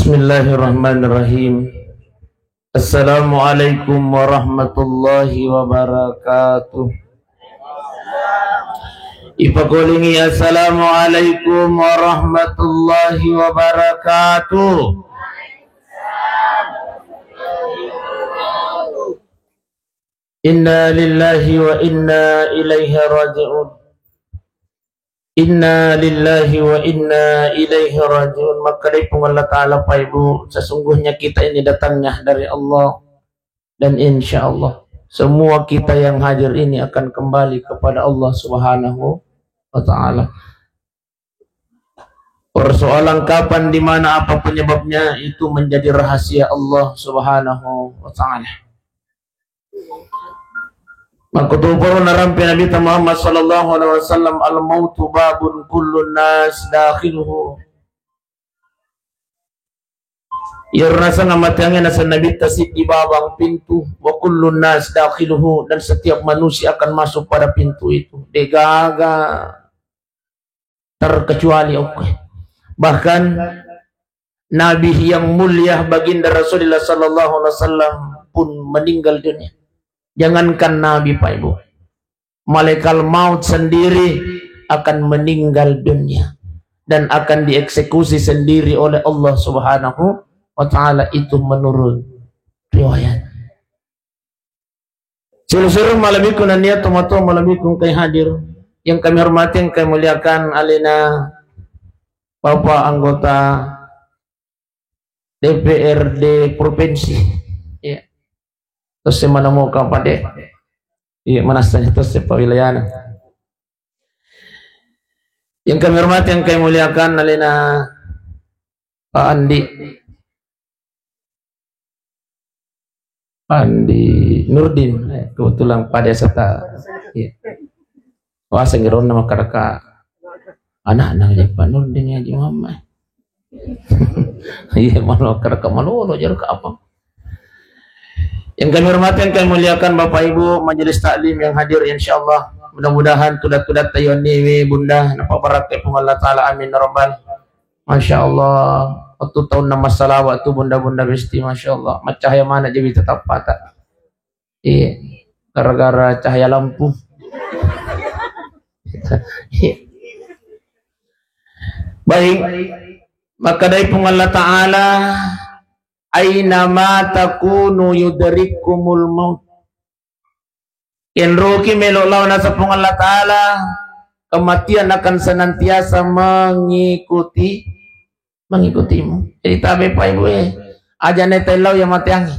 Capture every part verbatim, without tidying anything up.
Bismillahirrahmanirrahim. Assalamualaikum warahmatullahi wabarakatuh. Ipakolingi, assalamualaikum warahmatullahi wabarakatuh. Inna lillahi wa inna ilaihi raji'un. Inna lillahi wa inna ilaihi raji'un. Makkedai Puang Allah Ta'ala, Pak Ibu, sesungguhnya kita ini datangnya dari Allah. Dan insya Allah, semua kita yang hadir ini akan kembali kepada Allah Subhanahu wa Ta'ala. Persoalan kapan, di mana, apa penyebabnya, itu menjadi rahasia Allah Subhanahu wa Ta'ala. Makkutoparo narampe Nabitta Muhammad sallallahu alaihi wasallam, "Al-mautu babun kullun nas dakhiluhu." Iyaro naseng amateangnge naseng Nabitta siddi babang pintu, "Wa kullun nas dakhiluhu," dan setiap manusia akan masuk pada pintu itu. Degaga terkecuali okko. Bahkan Nabi yang mulia Baginda Rasulullah sallallahu alaihi wasallam pun meninggal dunia. Jangankan Nabi, Pak Ibu, malaikat maut sendiri akan meninggal dunia dan akan dieksekusi sendiri oleh Allah Subhanahu wa Ta'ala. Itu menurut riwayat. Silusureng malebbiku nennia tomatoa malebbiku engkae hadir, yang kami hormati, yang kami muliakan, alena Bapak anggota D P R D provinsi. Ya. Terus saya mana mau kapan deh? Iya, mana saya terus saya wilayahnya. Yang kami hormati, yang kami muliakan, alena Pak Andi. Andi Nurdin, eh, kebetulan pada serta, iya. Wah, sengironna makkadaka anak-anak aja Pak Nurdin ya Haji Muhammad. Iya, malu makkadaka malolo jero ka apa. Yang kami hormati, yang kami muliakan Bapak Ibu, majelis taklim yang hadir, insyaallah, mudah-mudahan tudat-tudat tayoni Bunda, napa barakai Puang Allah Ta'ala, amin ya rabbal. Masya Allah, waktu tahun nama salawat tu bunda-bunda besti, Masya Allah, macahaya mana jadi tetap patah. Iya, gara-gara cahaya lampu. Iya. Baik, maka dari Puang Allah Ta'ala, "Aina ma takunu yudrikumul maut." Kenroki melo lao naseng Puang Allah Ta'ala, kematian akan senantiasa mengikuti, mengikutimu. Jadi tabe Pak Ibu eh, aja netai lao ya mateangi.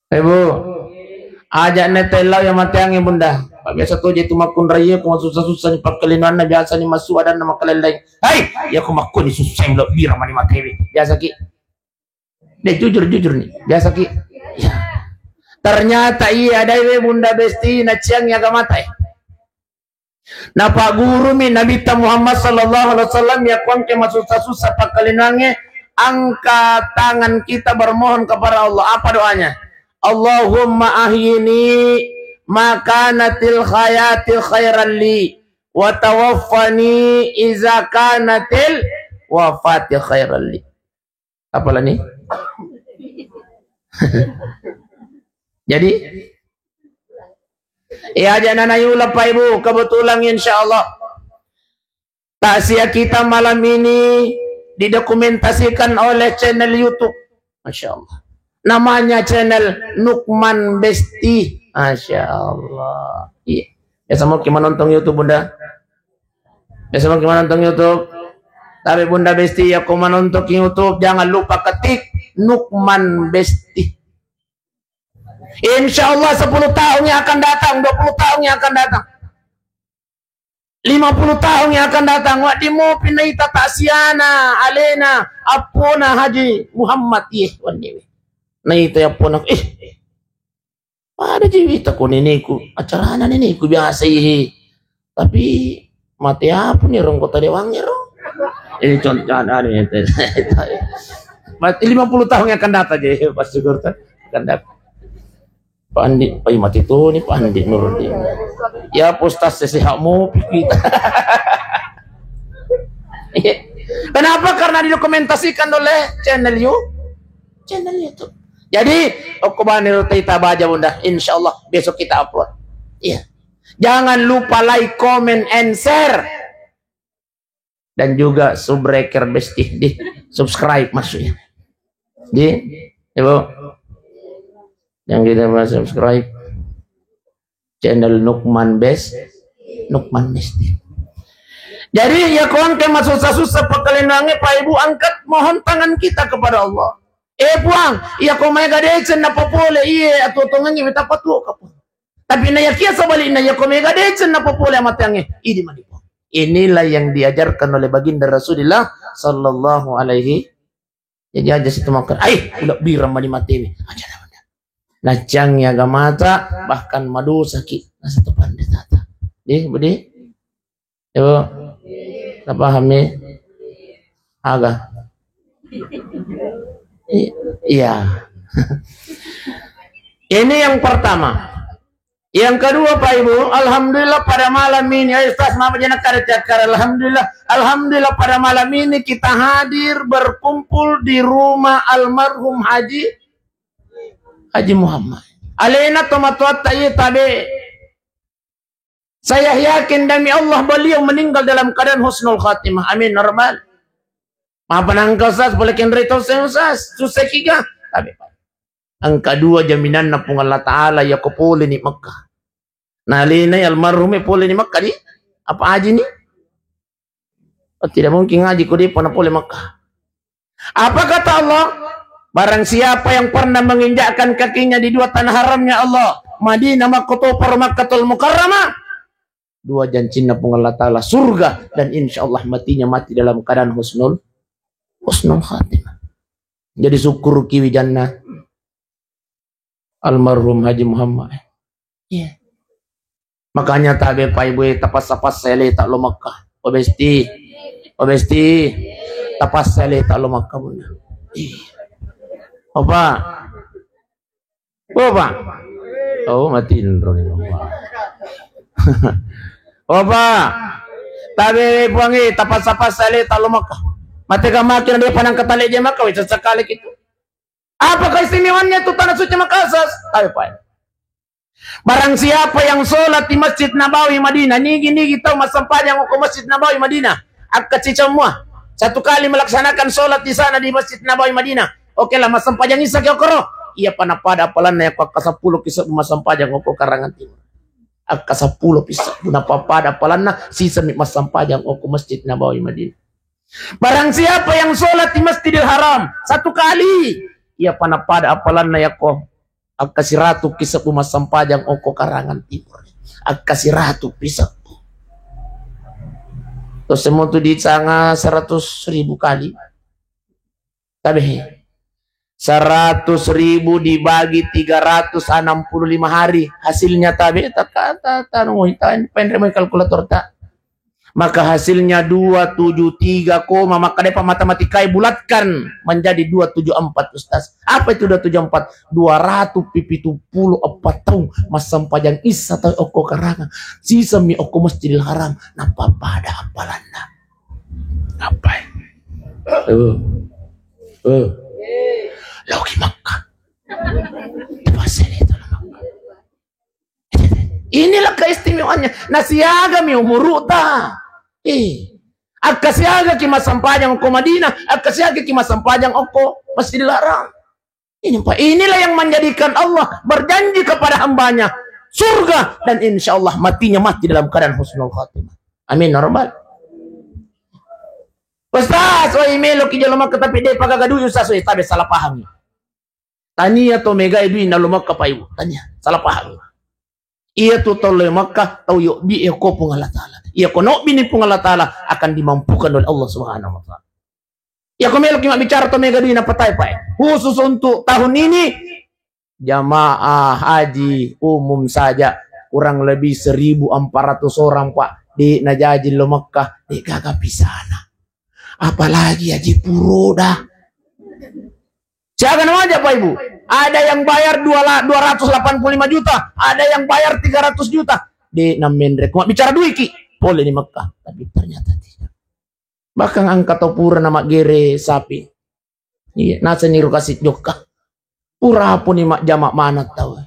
Ibu, aja netai lao ya mateangi Bunda. Pak biasa tu je tu makkunraie ku susah-susah ni pakkalinanna biasa ni masuk ada nama kaleleng. Hai, ya ku makkuni susah lo bira mani matewi. Biasa ki. Deh, jujur, jujur nih. Biasa ki. Ya. Ternyata iya ada we Bunda Besti naciang ya mata eh. Napaggurumi Nabitta Muhammad sallallahu alaihi wasallam ya kuangke masussa-sussa pakkalinangnge, angkat tangan kita bermohon kepada Allah. Apa doanya? "Allahumma ahyini ma kanatil hayati khairan li, wa tawaffani iza kanatil wafati khairan li." Apalagi? Jadi, ya, aja nana yula, Pak Ibu, kebetulan insya Allah takziah kita malam ini didokumentasikan oleh channel YouTube. Masya Allah. Namanya channel Nukman Besti. Masya Allah. Iya. Biasa mau ki manontong YouTube, Bunda? Biasa mau ki manontong YouTube? Tapi Bunda Besti, ya, ko manontong YouTube, jangan lupa ketik Nukman Besti. Insya Allah sepuluh tahun yang akan datang, dua puluh tahun yang akan datang, lima puluh tahun yang akan datang, wedding mopi naita taksiana alena appona Haji Muhammad, iye, wenni. Naita appona, ih, pada ji wita ko neneku, acarana neneku biasa, iye. Tapi mate apa nih rongkota dewang ero? Ini contoh anu ya. Mati lima puluh tahun yang akan datang je, pas syukur kan akan datang. Pandi, pai mati tu ni Pandi Nurdin. Ya postas sesehatmu kita. Kenapa? Karena didokumentasikan oleh channel you, channel YouTube. Jadi, okko bani roti tabaja, Bunda. Insya Allah besok kita upload. Iya. Jangan lupa like, comment, and share. Dan juga subscribe, Besti. Di subscribe maksudnya. Di, Ibu. Yang kita bahas subscribe. Channel Nukman Bes, Nukman Besti. Jadi, ya kawan, ke masusah-susah pakalenangnge, Pak Ibu, angkat mohon tangan kita kepada Allah. Eh, Puang, iya ko maega deceng napapole, iye, atuo-tuongengngi, metappa tuo ka, Puang. Tapi na yakia sebaliknya, iya ko maega deceng napapole amateangnge, idi mani, Puang. Inilah yang diajarkan oleh baginda Rasulullah sallallahu alaihi. Jadi aja situ makan. Ai, udah biram mani mati ini. Aja dah, udah. Nacang ya gamata, bahkan madosa ki. Nasa tu pandai tata. Di, Budi? Ibu? Napahami? Aga? I- iya. Ini yang pertama. Yang kedua, Pak Ibu, alhamdulillah pada malam ini, ya Ustaz, maaf aja nak ada cakar, alhamdulillah, alhamdulillah pada malam ini kita hadir berkumpul di rumah almarhum Haji, Haji Muhammad. Alena tomatoatta iye tabe. Saya yakin demi Allah beliau meninggal dalam keadaan husnul khatimah. Amin, normal. Maaf nangka Ustaz, boleh kenre to saya Ustaz, susah kiga. Tabe, Pak. Engka dua jaminanna Puang Allah Ta'ala, yako pole ni Mekah. Nalenai almarhum e pole ni Mekah di? Apa haji ni? Oh, tidak mungkin haji ko depa na pole Mekah. Apa kata Allah? Barang siapa yang pernah menginjakkan kakinya di dua tanah haramnya Allah, Madinah, Makkah, Makkatul Mukarramah, dua jancinna Puang Allah Ta'ala, surga, dan insya Allah matinya mati dalam keadaan husnul, husnul khatimah. Jadi syukur kiwi jannah almarhum Haji Muhammad. Iya. Makanya tabe Pak Ibu, tapassa-passa ele tak lo Makkah. O Besti, o Besti, tapassa ele tak lo Makkah, Bunda. Iya. Apa? Oh, Pak. Oh, mati inro ni, Pak. Oh, Pak. Tabe Puang e, tapassa-passa ele tak lo Makkah. Mate ka makin dia panang ketale je Makkah, wis sekali gitu. Apa keistimewaannya itu tanah suci Makassar? Tabe, Pak. Barang siapa yang sholat di Masjid Nabawi Madinah, nigi-nigi tau massempajang okko Masjid Nabawi Madinah, akka cicamua. Satu kali melaksanakan sholat di sana di Masjid Nabawi Madinah. Oke lah, massempajang isya ki okoro. Iya pada-pada apalanna yako akka seppulo ki sebbu massempajang okko Karangan Timur. Akka seppulo pi sebbu napapada apalanna, sisami massempajang okko Masjid Nabawi Madinah. Barang siapa yang sholat di Masjidil Haram satu kali, iya pada-pada apalanna yako akka siratu ki sebbu massempajang okko Karangan Timur. Akka siratu pi sebbu. Terus semua tu dicanga seratus ribu kali. Tabe, seratus ribu dibagi tiga ratus enam puluh lima hari, hasilnya tabe, tak kata, tak nunggu, tak penre mai kalkulator tak. Maka hasilnya dua tujuh tiga koma, maka depa matematika e bulatkan menjadi dua tujuh empat, Ustaz. Apa itu dua tujuh empat? Dua ratus pitu puluh empat tahun massempajang isya tau okko Karangan. Sisami okko Masjidil Haram, napapada apalanna. Apa? Eh. Eh. Loki Makkah. Inilah keistimewaannya. Nasiagami umuru'ta. Eh. Akka siagaki massempajang okko Madinah, akka siagaki massempajang okko Masjidil Haram. Ini, Pak, inilah yang menjadikan Allah berjanji kepada hambanya surga dan insya Allah matinya mati dalam keadaan husnul khatimah. Amin, ya Rabbal. Ustaz, oi, meloki jolo Makkah tapi de pagaga dui, Ustaz, oi, tabe salah pahami. Tania to megai dui na lo Makkah, Pak Ibu. Tania, salah pahami. Iya tu tau lo Makkah, tau yobbi e ko Puang Allah Ta'ala. Iya ko nobbi ni Puang Allah Ta'ala akan dimampukan oleh Allah Subhanahu wa Ta'ala. Iya ko meloki mabbicara to mega dui na patai, Pak. Khusus untuk tahun ini, jamaah haji umum saja kurang lebih seribu empat ratus orang, Pak. De najaji lo Makkah, de gaga pisana. Apalagi haji puroda. Siaga na maja, Pak Ibu. Ada yang bayar dua la-, dua ratus delapan puluh lima juta, ada yang bayar tiga ratus juta. De namenre. Ko mabbicara dui ki, pole ni Makkah. Tapi ternyata tidak. Bahkan engka tau pura na maggere sapi. Iya, naseng niro kasi jokka. Pura puni majjama maneng tau.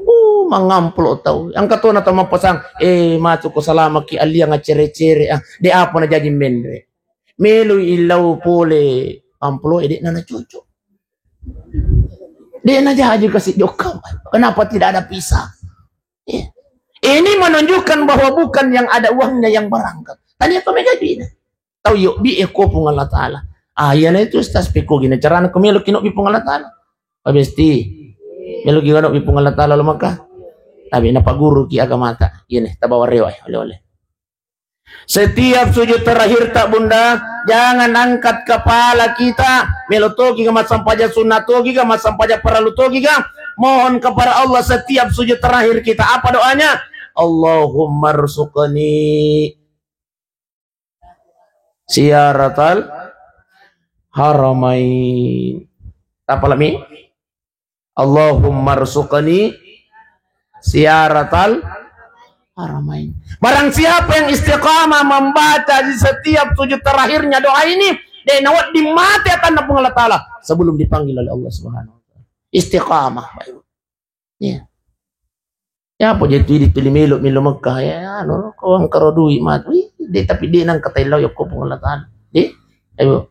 Uh, mangamplo tau. Engka tona tau mappasang, eh, matu ko salamaki alliang accere-cere, ah, de apa na jaji menre. Melo illau pole amplo, eh, de na cocok. De na jaji kasi jokka. Kenapa tidak ada pisah? Iya. Ini menunjukkan bahwa bukan yang ada uangnya yang berangkat. Tadi apa mega jina? Tau yobbi e ko Puang Allah Ta'ala. Ah, iyana itu Ustaz, pekko gina carana ko melo ki nobbi Puang Allah Ta'ala. Pabesti. Melo ki nobbi Puang Allah Ta'ala lo Makkah. Tapi napaguru ki agamata. Iyane, tabawa rewa, eh, oleh-oleh. Setiap sujud terakhir ta, Bunda, jangan angkat kepala kita. Melo toki ga massampajang sunnah toki ga, massampajang parallu toki ga. Mohon kepada Allah setiap sujud terakhir kita. Apa doanya? Allahumma rzuqni ziyaratal haramain. Tapalami? Allahumma rzuqni ziyaratal haramain. Barang siapa yang istiqamah membaca di setiap sujud terakhirnya doa ini, de nawedding mate atanna Puang Allah Ta'ala sebelum dipanggil oleh Allah Subhanahu wa Ta'ala. Istiqamah, Bapak Ibu. Iya. Ya, apa jadi tu di tuli melo, melo Mekah, ya, anu, kau angkaro duit mati. Wih, de, tapi de nangka tailau ya ko Puang Allah Ta'ala. De, ayo.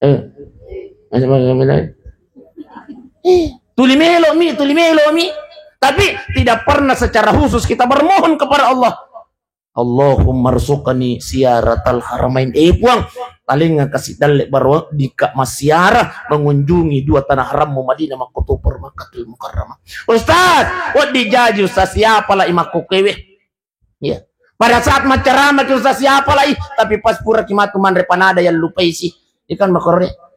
Eh. Masih, masih, masih. Eh, tuli melo mi, tuli melo mi. Tapi tidak pernah secara khusus kita bermohon kepada Allah. Allahumma rzuqni ziyaratal haramain. Eh, Puang, talengnga kasi dalle baroa dika massiara mengunjungi dua tanah harammu Madinah makkotoparo Makkatul Mukarramah. Ustaz, wedding jaji Ustaz, siapa lai makkokkoe? Iya. Pada saat maccarama ki Ustaz, siapa lai? Tapi pas pura ki matu manre panada yang lupai sih. Ikan makorre.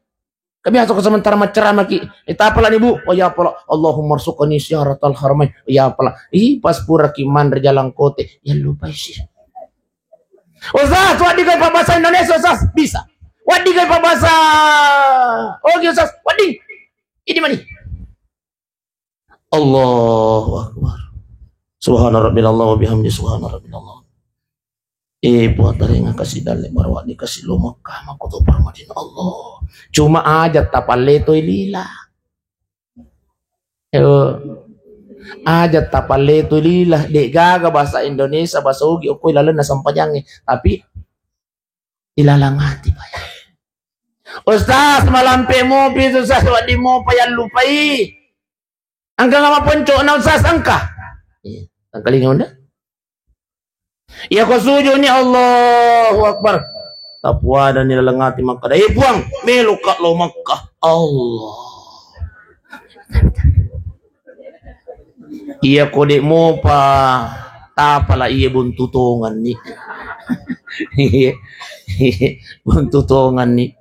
Kebiasa ko sementara maccarama ki, eh, tapala ni Bu, oh ya pala, Allahumma rzuqni ziyaratal haramain, oh ya pala, ih, pas pura ki manre jalangkote, ya lupa sih. Ustaz, wedding ga pabasa Indonesia, Ustaz? Bisa. Wedding ga pabasa, oke, Ustaz, wedding. Ini mani. Allahu Akbar. Subhana rabbil Allah wa bihamdi, subhana rabbil Allah. Eh, Puang, talengnga kasi dalle baroa dikasi lo Mekah makkotoparo Madinah. Allah. Cuma aja tapalletoi lila. Eh, aja tapalletoi lila. De gaga bahasa Indonesia, bahasa Ugi, okoi lalenna sempajangnge. Tapi ilalang ati, Pak. Ustaz, malampe mopi, Ustaz, wedding mopa yang lupai. Engka nggak maponco na Ustaz, engka. Iya, tangkalinga unda. Iya ko sujud ni, Allahu Akbar. Tapuada ni laleng ati makkada, eh, Puang, meloka lo Makkah. Allah. Iya ko de mopa tapala iya buntu tongan ni. Iya. Buntu tongan ni.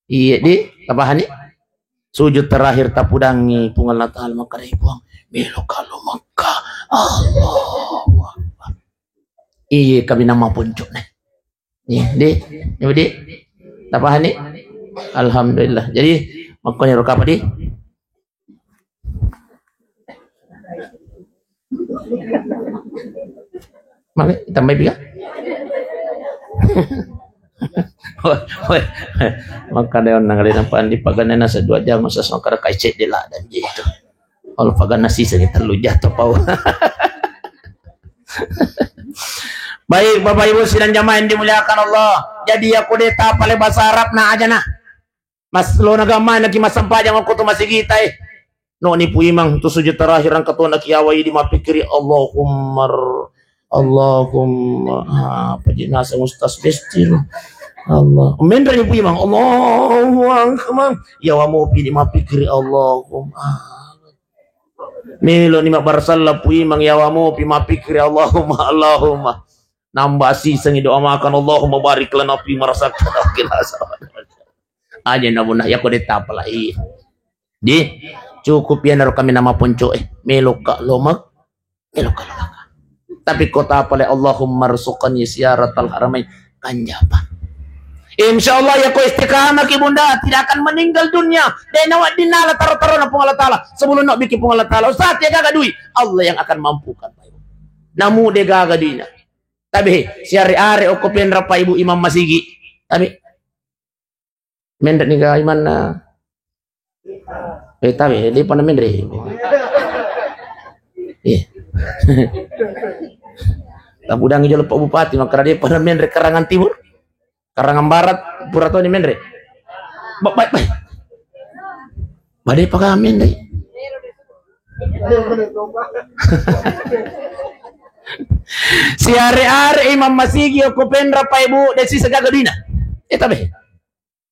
Iya, di, tapahani? Sujud terakhir tapudangi Puang Allah Ta'ala, makkada, eh, Puang, meloka lo Makkah. Allahu Akbar. Iya, kami nama puncuk nih. Iya, di, iya, di. Tapahani? Alhamdulillah. Jadi, makkoni ro kapa di? Maka tambahi piga? Woi, woi. Maka dia orang nang ada nampak di paganna nasa dua jam, masa songkar kai cek dia lah dan gitu. Kalau paganna sisa kita lu jatuh pau. Baik, Bapak Ibu sidang jamaah yang dimuliakan Allah. Jadi ya kudeta pale bahasa Arab na aja nah. Mas, lo naga mai naki massempajang okko tu masigita e. No ni Pu Imang tu sujud terakhir angka tona ki yawa idi mappikiri Allahumma r-, Allahumma, ah, apa je naseng Ustaz Bestir. Allah. Menre ni Pu Imang, Allahu Akbar. Yawa mopi di mappikiri Allahumma. Melo ni mabbarsalla Pu Imang yawa mopi mappikiri Allahumma, Allahumma. Namba asisengi doa makan, Allahumma barik lana fi ma razaqtana wa qina azabannar. Aja na bunah, ya ko de tapalai. Di, cukup ya naro kami nama ponco e. Meloka lomak, meloka lomak. Tapi ko tapalai Allahumma rzuqni ziyaratal haramain, kanjapa. Insya Allah ya ko istiqamah ki bunda, tidak akan meninggal dunia. De nawa dinala taro-taro na Puang Allah Ta'ala. Sebelum nak bikin Puang Allah Ta'ala, Ustaz, ya gaga duit. Allah yang akan mampukan. Namu de gaga duitna. Tabe, siare-are okko penra pa ibu imam masigi. Tabe. Menre ni ga imanna. Eh, tabe, de' pa na menre. Iya. Tabudangi jolo Pak Bupati, makkeda de' pa na menre Karangan Timur. Karangan Barat, pura toni menre. Ba-, ba-, ba-, ba de' pa ga menre. Siare-are imam masigi okko penra pa ibu, de' sisa gaga duina. Eh, tabe.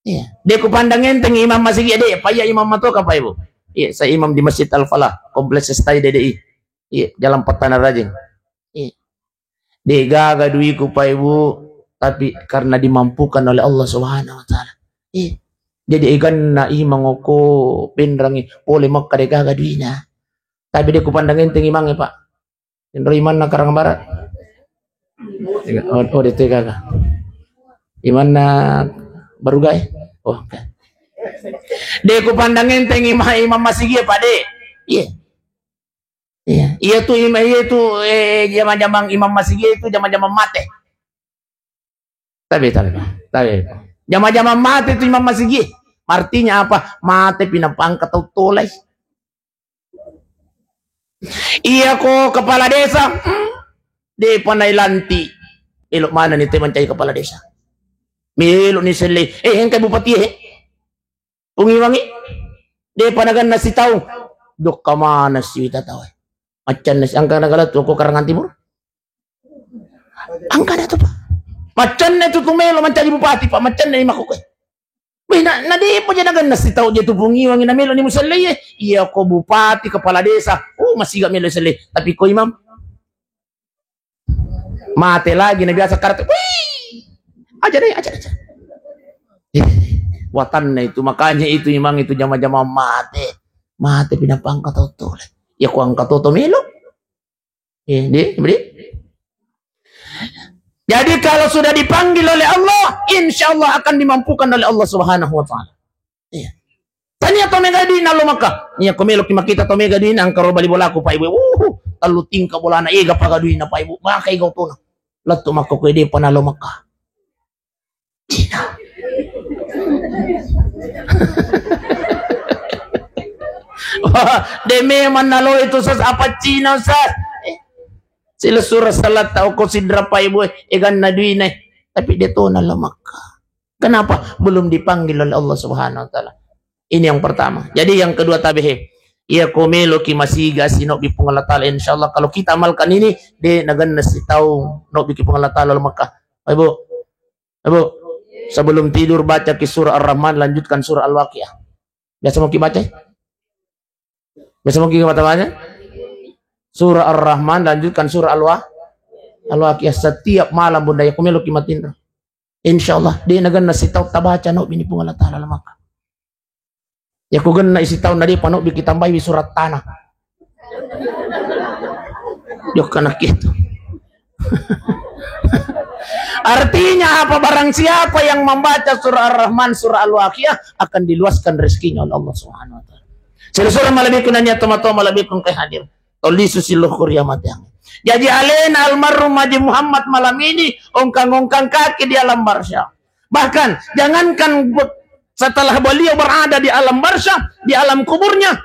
Iya. De' ku pandang enteng imam masigi, de', pa iya imam matoka pa ibu. Iya, saya imam di Masjid Al Falah, Kompleks Stai D D I. Iya, Jalan Pettana Rajing. Iya. De' gaga duiku pa ibu, tapi karena dimampukan oleh Allah Subhanahu wa Ta'ala. Iya. Jadi eganna imang okko penrangi pole Mekka de' gaga duina. Tapi de' ku pandang enteng imangnge, Pak. Inro imanna Karang Barat. Oh, oh, de' tu gaga. Imanna Barugai. Oh, oke. De' ku pandang enteng imang, imam masigi, Pak, de'. Iya. Iya. Iya tu imam, iya tu, eh, jama-jamang imam masigi itu jama-jamang mate. Tabe, tabe, tabe. Jama-jamang mate tu imam masigi. Artinya apa? Mate pinapangka tau tolai. Iya ko kepala desa, hmm, de' pa nailanti. Elo' mana ni te mancai kepala desa. Melo ni selle. Eh, engka bupati, eh. Pungiwangi, de' pa naganna sitaung. Jokka mana si wita tau. Maccanna si, angka nagala tu ko Karangan Timur. Angka na tu, Pak. Maccanna tu, tu melo mancaji bupati, Pak. Maccanna ni makko koe. Weh, na, na de' pa ja naganna sitaung je tu pungiwangi na melo ni muselle ye. Iya ko bupati, kepala desa. Oh, masih gak melo selle. Tapi ko imam. Mate lagi na biasa kartu. Wih. Aja deh, aja, aja. Eh, watanna itu, makanya itu imang itu jama-jama mate. Mate pinapangka tau tolai. Ya ku angka tau melo. Eh, di, di. Jadi kalau sudah dipanggil oleh Allah, insya Allah akan dimampukan oleh Allah Subhanahu wa Ta'ala. Iya. Tania to mega duina lo Mekka. Iya, ko melo ki makkita to mega duina, angka ro bali bolaku, Pak Ibu. Wuhu, tellu tingka bolana, ega paga duina, Pak Ibu. Maka ega otona. Lettu makko ko de' pa na lo Mekka. Cina. Wah, de' memang na lo itu sas apa Cina sas. Eh, silessureng salatta okko sidra, Pak Ibu, eh, eganna duina, eh. Tapi de' to na lo Mekka. Kenapa? Belum dipanggil oleh Allah Subhanahu wa Ta'ala. Ini yang pertama. Jadi yang kedua, tabehe. Iya ko melo ki masiga sinobbi Puang Allah Ta'ala, insya Allah kalau kita amalkan ini, de' naganna sitaung nobbi ki Puang Allah Ta'ala lo Mekka. Ibu, Ibu, sebelum tidur baca ki surah Ar-Rahman, lanjutkan surah Al-Waqiah. Biasa mau ki baca? Biasa mungkin kata baca? Surah Ar-Rahman, lanjutkan surah Al-Wa-, Al-Waqiah. Setiap malam, Bunda, ya, ko melo ki matinro. Insya Allah, de' naganna sitaung tabaca nobbi ni Puang Allah Ta'ala lo Mekka. Ya, ko genna isi taung na de' pa nobbi ki tambahi wi surat tanah. Jokka na kitu. Artinya apa? Barang siapa yang membaca surah Ar-Rahman, surah Al-Waqiah, akan diluaskan rezekinya oleh Allah Subhanahu wa Ta'ala. Silessureng malebbiku nania tomatoa malebbiku engka hadir. Tollisu silokku ri amateang. Jaji alena almarhum Haji Muhammad malam ini ongkang-ongkang kaki di alam barzah. Bahkan jangankan be-, setelah beliau berada di alam barzah, di alam kuburnya,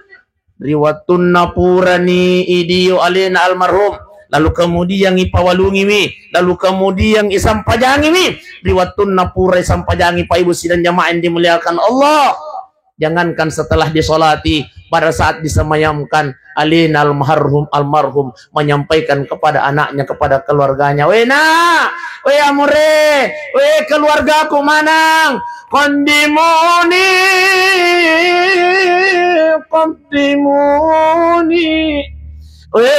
ri wettunna purani idio alena almarhum, lalu kemudian ipawalungiwi, lalu kemudian isampajangiwi, ri wettunna pura isampajangi, Pak Ibu sidang jamaah yang dimuliakan Allah. Jangankan setelah disolati, pada saat disemayamkan, alena almarhum, almarhum menyampaikan kepada anaknya, kepada keluarganya, "We nak, we amure, we keluargaku maneng, qaddimuni, qaddimuni." We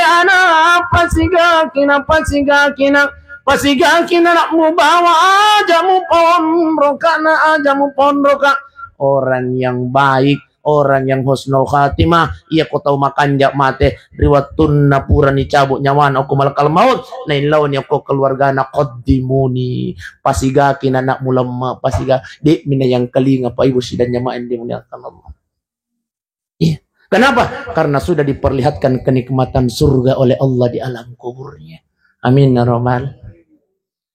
ana, pasigakina, pasigakina, pasigakina nak mubawa aja muponroka, na aja muponroka. Orang yang baik, orang yang husnul khatimah, iya ko tau makanja mate, ri wettunna purani cabut nyawana okko malakal maut, naillau ni okko keluargana, qaddimuni, pasigakina nak mulemma, pasiga-, de' mina yang kelinga, Pak Ibu sidang jamaah yang dimuliakan Allah. Iya. Kenapa? Karena sudah diperlihatkan kenikmatan surga oleh Allah di alam kuburnya. Amin ya robbal.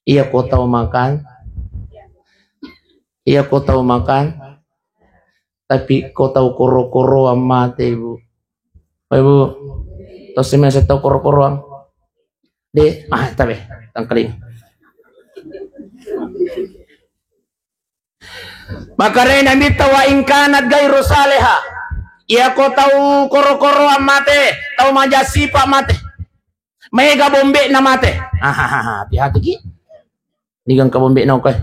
Iya ko tau makan. Iya ko tau makan. Tapi ko tau koro-koroang mate, Ibu. Oh, Ibu. Tau semesa tau koro-koroang. De, ah, tabe, tangkaling. Makare Nabitta, "Wa in kanat ghairu saleha." Iya ko tau koro-koroang mate, tau maja sipa mate. Maega bombe'na mate. Hahaha, hati-hati ki. Niga engka bombe'na okko e.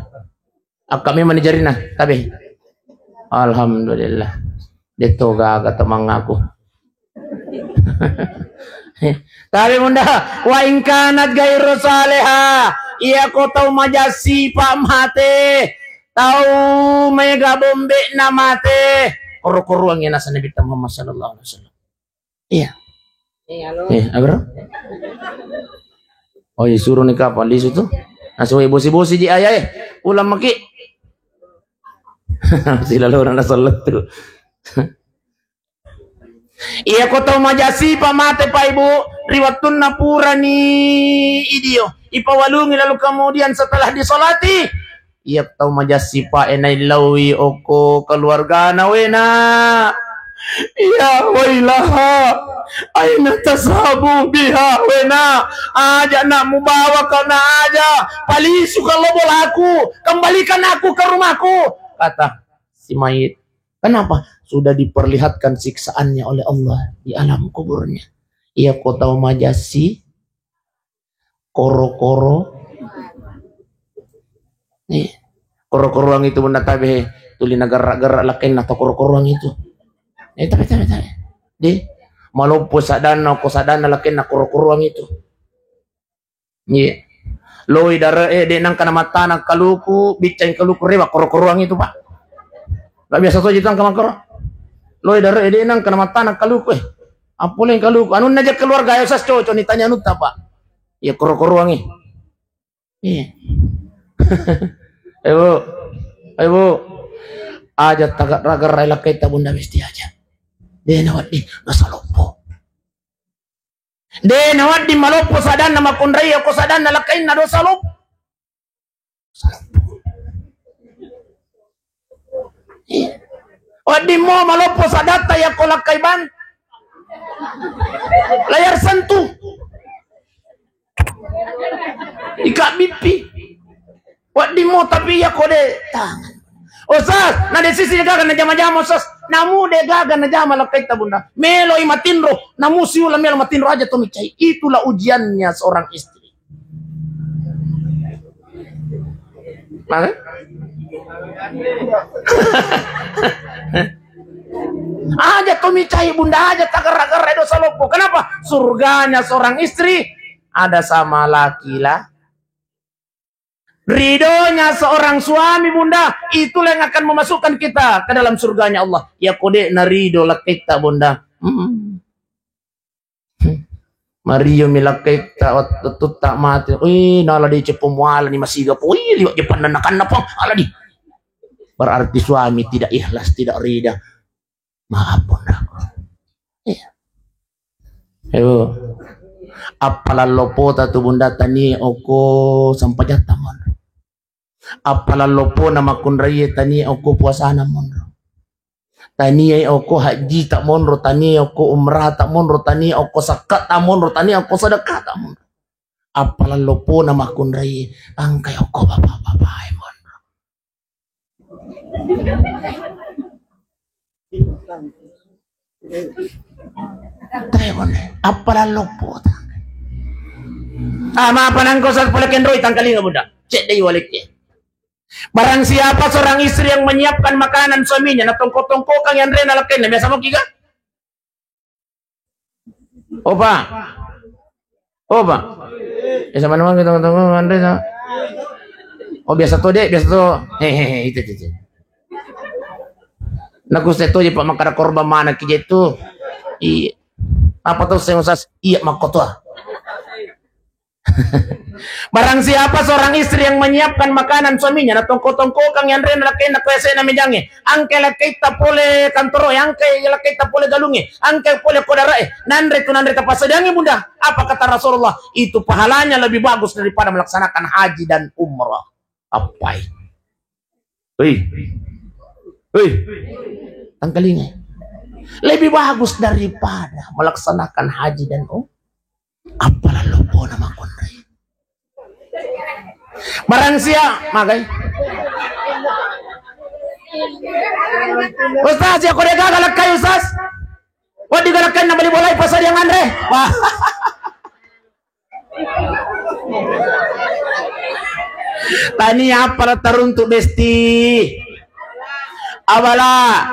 Akka memang ni jarina, tabe. Alhamdulillah. Detto gaga temangaku. Tabe Bunda, "Wa in kanat ghairu saleha." Iya ko tau maja sipa mate. Tau maega bombe'na mate. Koro-koroang iya naseng Nabitta Muhammad sallallahu alaihi wasallam. Iya. Eh, halo. Eh, apa? Oh, iya, suruh nih kapan lisu tuh? Nah, suwe bosi-bosi ji ayah, eh. Ulang maki. Silalona na sellet tuh. Iya ko tau maja sipa mate, Pak Ibu, ri wettunna purani idio, ipawalungi lalu kemudian setelah disolati, iya tau maja sipa e naillaui okko keluargana, wena. Ya wailaha, aina tashabu biha, wena. Aja nak mubawa kau na aja. Palisu kalau bolaku, kembalikan aku ke rumahku, kata si mayit. Kenapa? Sudah diperlihatkan siksaannya oleh Allah di alam kuburnya. Iya ko tau majasi, koro-koro. Nih, koro-koroang itu Bunda tabe, tuli nagerra-gerra lakenna to koro-koroang itu. Eh, tabe, tabe, tabe. Di, maloppo sadanna, ko sadanna lakenna koro-koroang itu. Iya. Loi dare'e, de' nangka namattana kaluku, biccai kaluku rewa koro-koroang itu, Pak. Gak biasa to jitang kamakoro. Loi dare'e, de' nangka namattana kaluku, eh. Appoleng kaluku. Anunna aja keluarga, ayo sas cocok ni tanya anutta, Pak. Iya, koro-koroang, eh. Iya. Ayo, Bu. Ayo, Bu. Aja taga raga rai lakkaita Bunda Besti aja. De' nawedding, dosa loppo. De' nawedding maloppo sadanna makkunrai, ko sadanna lakkainna dosa loppo. Wedding mo maloppo sadatta yakko lakkai ban. Layar sentuh. Ika bippi. Wedding mo tapi yakko de' tangan. Ustaz, na de' sisi gaga najama-jama, Ustaz. Namu de' gaga najama lakkaitta, Bunda. Meloi matinro, namu siula melo matinro aja to micai. Itulah ujiannya seorang istri. Mana? Aja to micai, Bunda, aja tagerra-gerra dosa loppo. Kenapa? Surganya seorang istri ada sama laki lah. Ridhonya seorang suami, Bunda, itulah yang akan memasukkan kita ke dalam surganya Allah. Ya kode na ridho lakkaitta, Bunda. Hmm. Mario mi lakkaitta wettu ta mate. Ih, nala di ceppo muala ni masiga po. Ih, liwat jepanna nakanna po. Ala di. Berarti suami tidak ikhlas, tidak ridha. Maaf, Bunda. Iya. Ayo. Appalallo pota tu Bunda tani oko sampajatta monro. Appalallo pona makkunraie tani oko puasana monro. Tani oko hajji ta monro, tani oko umrah ta monro, tani oko sakka ta monro, tani oko sedekah ta monro. Appalallo pona makkunraie tangkai oko bapak-bapak e monro. Taiwan, appalallo pota. Ah, maapa nangko sa pole kenroi tangkalinga, Bunda. Cek dei walekke. Barang siapa seorang istri yang menyiapkan makanan suaminya, na tongko-tongkokang yang rena lakenna, biasa mau kiga? Opa. Opa. Eh, sama nama kita tongko-tongko, Andre, sama. Oh, biasa to, Dek, biasa to. Hehehe, itu, itu, itu. Naku seto je, Pak, makkada korban mana ki je tu. Iya. Apa tuh saya usas? Iya, makkotoa. Barang siapa seorang istri yang menyiapkan makanan suaminya, na tongko-tongkokang yanrena lakkainna ko yase'na mejangnge, angke lakkaitta pole kantoro'e, angke lakkaitta pole galungnge, angke pole kodara'e, nanre tu nanre tapassadiangngi bunda, apa kata Rasulullah? Itu pahalanya lebih bagus daripada melaksanakan haji dan umrah. Appai? Hei. Hei. Tangkalingai. Lebih bagus daripada melaksanakan haji dan um-, apa lalu bona makonre. Barang sia, magai. Ustaz, ya kode gagal lakkai, Ustaz. Wadding galakkanna bali bolai pasal yang anre. Wah. Tania apa la taruntu besti. Abala.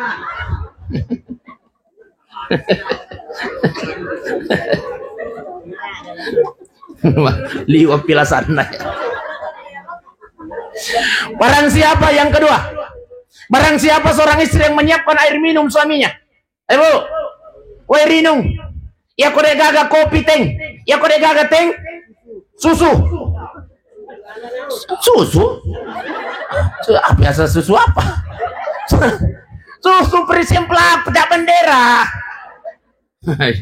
Liwa pilasanna. Barang siapa yang kedua? Barang siapa seorang istri yang menyiapkan air minum suaminya? Ayo, Bu. Wai rinung. Iya ko de gaga kopi teng. Iya ko de gaga teng. Susu. Susu? Su-, apa biasa susu apa? Susu perisian pelaku, tidak bendera. Hai.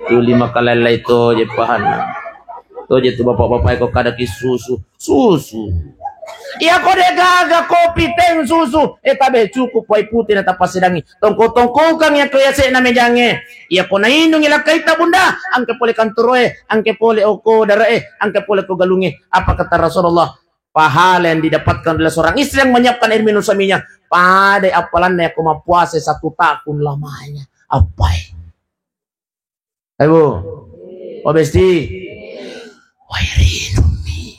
Tuli makalellai to je pahanna. To je tu bapak-bapak ko kada ki susu. Susu. Iya ko de gaga kopi teng susu. Eh, tabe cukup wai putih na tapasidangi. Tongko-tongkokang iya ko yase'na mejangnge. Iya ko nainungi lakkaita bunda. Angke pole kantoroe, angke pole oko darae, angke pole ko galungnge. Apa kata Rasulullah? Pahala yang didapatkan oleh seorang istri yang menyiapkan air minum suaminya, pada appalanna iya ko mappuasa satu tahun lamanya. Appai? Ayo, Bu. Oh, besti. Wai rinummi.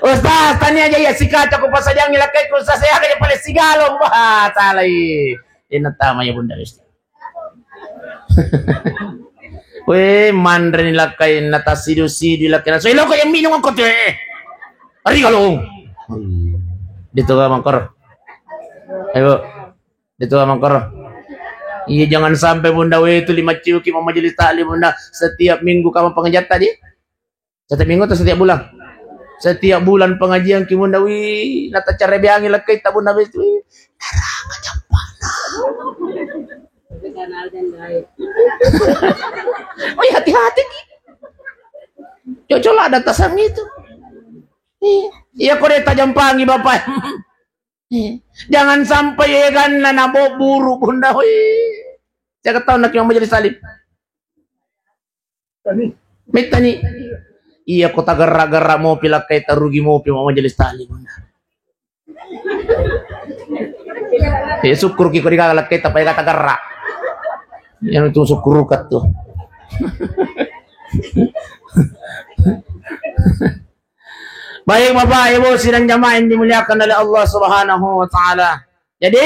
Ustaz, tania aja iya sikaca ku pasadiangi lakkai ku Ustaz, saya aja pale sigalong. Wah, salai. Ina tama ya bunda besti. Weh, manre ni lakkai na tasidu-sidu lakkai na. So, iloko yang minum aku tuh. Ari kalau. Ditu ka mangkor. Ayo. Ditu ka mangkor. Iya, jangan sampai bunda weh itu lima ciuki mau majelis taklim bunda. Setiap minggu kamu pengajar tadi. Setiap minggu atau setiap bulan? Setiap bulan pengajian ki bunda, wih, nata cara biangi lekka ita bunda, wih, naraka jampana. Wih, hati-hati ki. Cocok lah ada tasang itu. Iya, iya, kode tajampangi bapak. Iya. Jangan sampai eganna nabo buru bunda, wih. Saya ketahuan nak yang majelis taklim. Mittani. Iya, ko tagerra-gerra mopi lakkai tarugi mopi ma majelis taklim. Eh, syukur ki ko digaga lakkai tapai kata gerra. Yang itu syukur kat tuh. Baik, Bapak, Ibu, sidang jamaah yang dimuliakan oleh Allah Subhanahu wa Ta'ala. Jadi,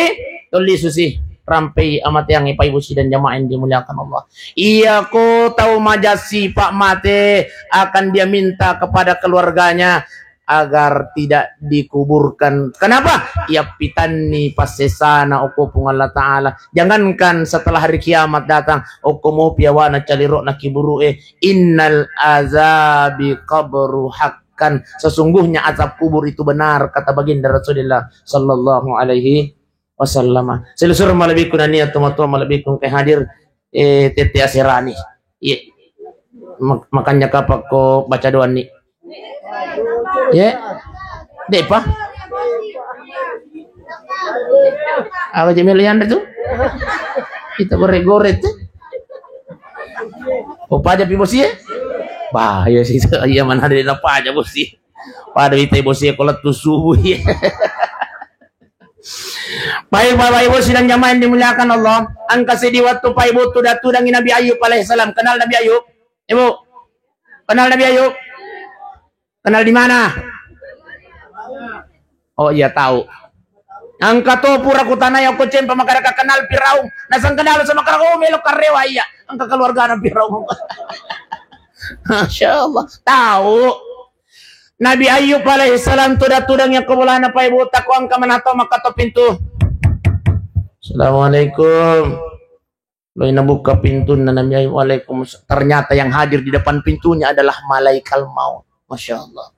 tuli susi rampei amateang, Ibu, sidang jamaah yang dimuliakan Allah. Iya ko tau majasi, Pak, mate, akan dia minta kepada keluarganya agar tidak dikuburkan. Kenapa? Iya pitanni passesana okko Puang Allah Ta'ala. Jangankan setelah hari kiamat datang, okko mopi awana calirokna kiburu'e. Innal azabi qabru haq kan, sesungguhnya azab kubur itu benar, kata baginda Rasulullah sallallahu alaihi wasallam. Selusur malebbiku nania tomatoa malebbiku engka hadir, eh, tette aserani. Iya. Mak-, makanya kapakko baca doa ni. Ya. Depa. Apa jamil yanda tu? Kita gore-gore tu. Oh, paja pi bosie? Bah, iya sih, iya mana ada na paja bosie. Pada ita bosie ko lettu subuh, iya. Baik, Bapak Ibu sidang jamaah yang dimuliakan Allah, engka seddi wettu Pak Ibu tudang-tudangi Nabi Ayub alaihissalam. Kenal Nabi Ayub? Ibu, kenal Nabi Ayub? Kenal di mana? Oh iya, tahu. Engka to pura kutanai okko cempa makkadaka kenal Firaun. Nasang kenal sama Firaun, oh, melo karewa iya. Engka keluargana Firaun. Masya Allah. Tahu. Nabi Ayub alaihissalam tudang-tudangi okko bolana Pak Ibu, tako engka manato makkato pintu. Assalamualaikum. Loi nabuka pintunna Nabi Ayub, "Waalaikumsalam." Ternyata yang hadir di depan pintunya adalah malaikat maut. Masya Allah.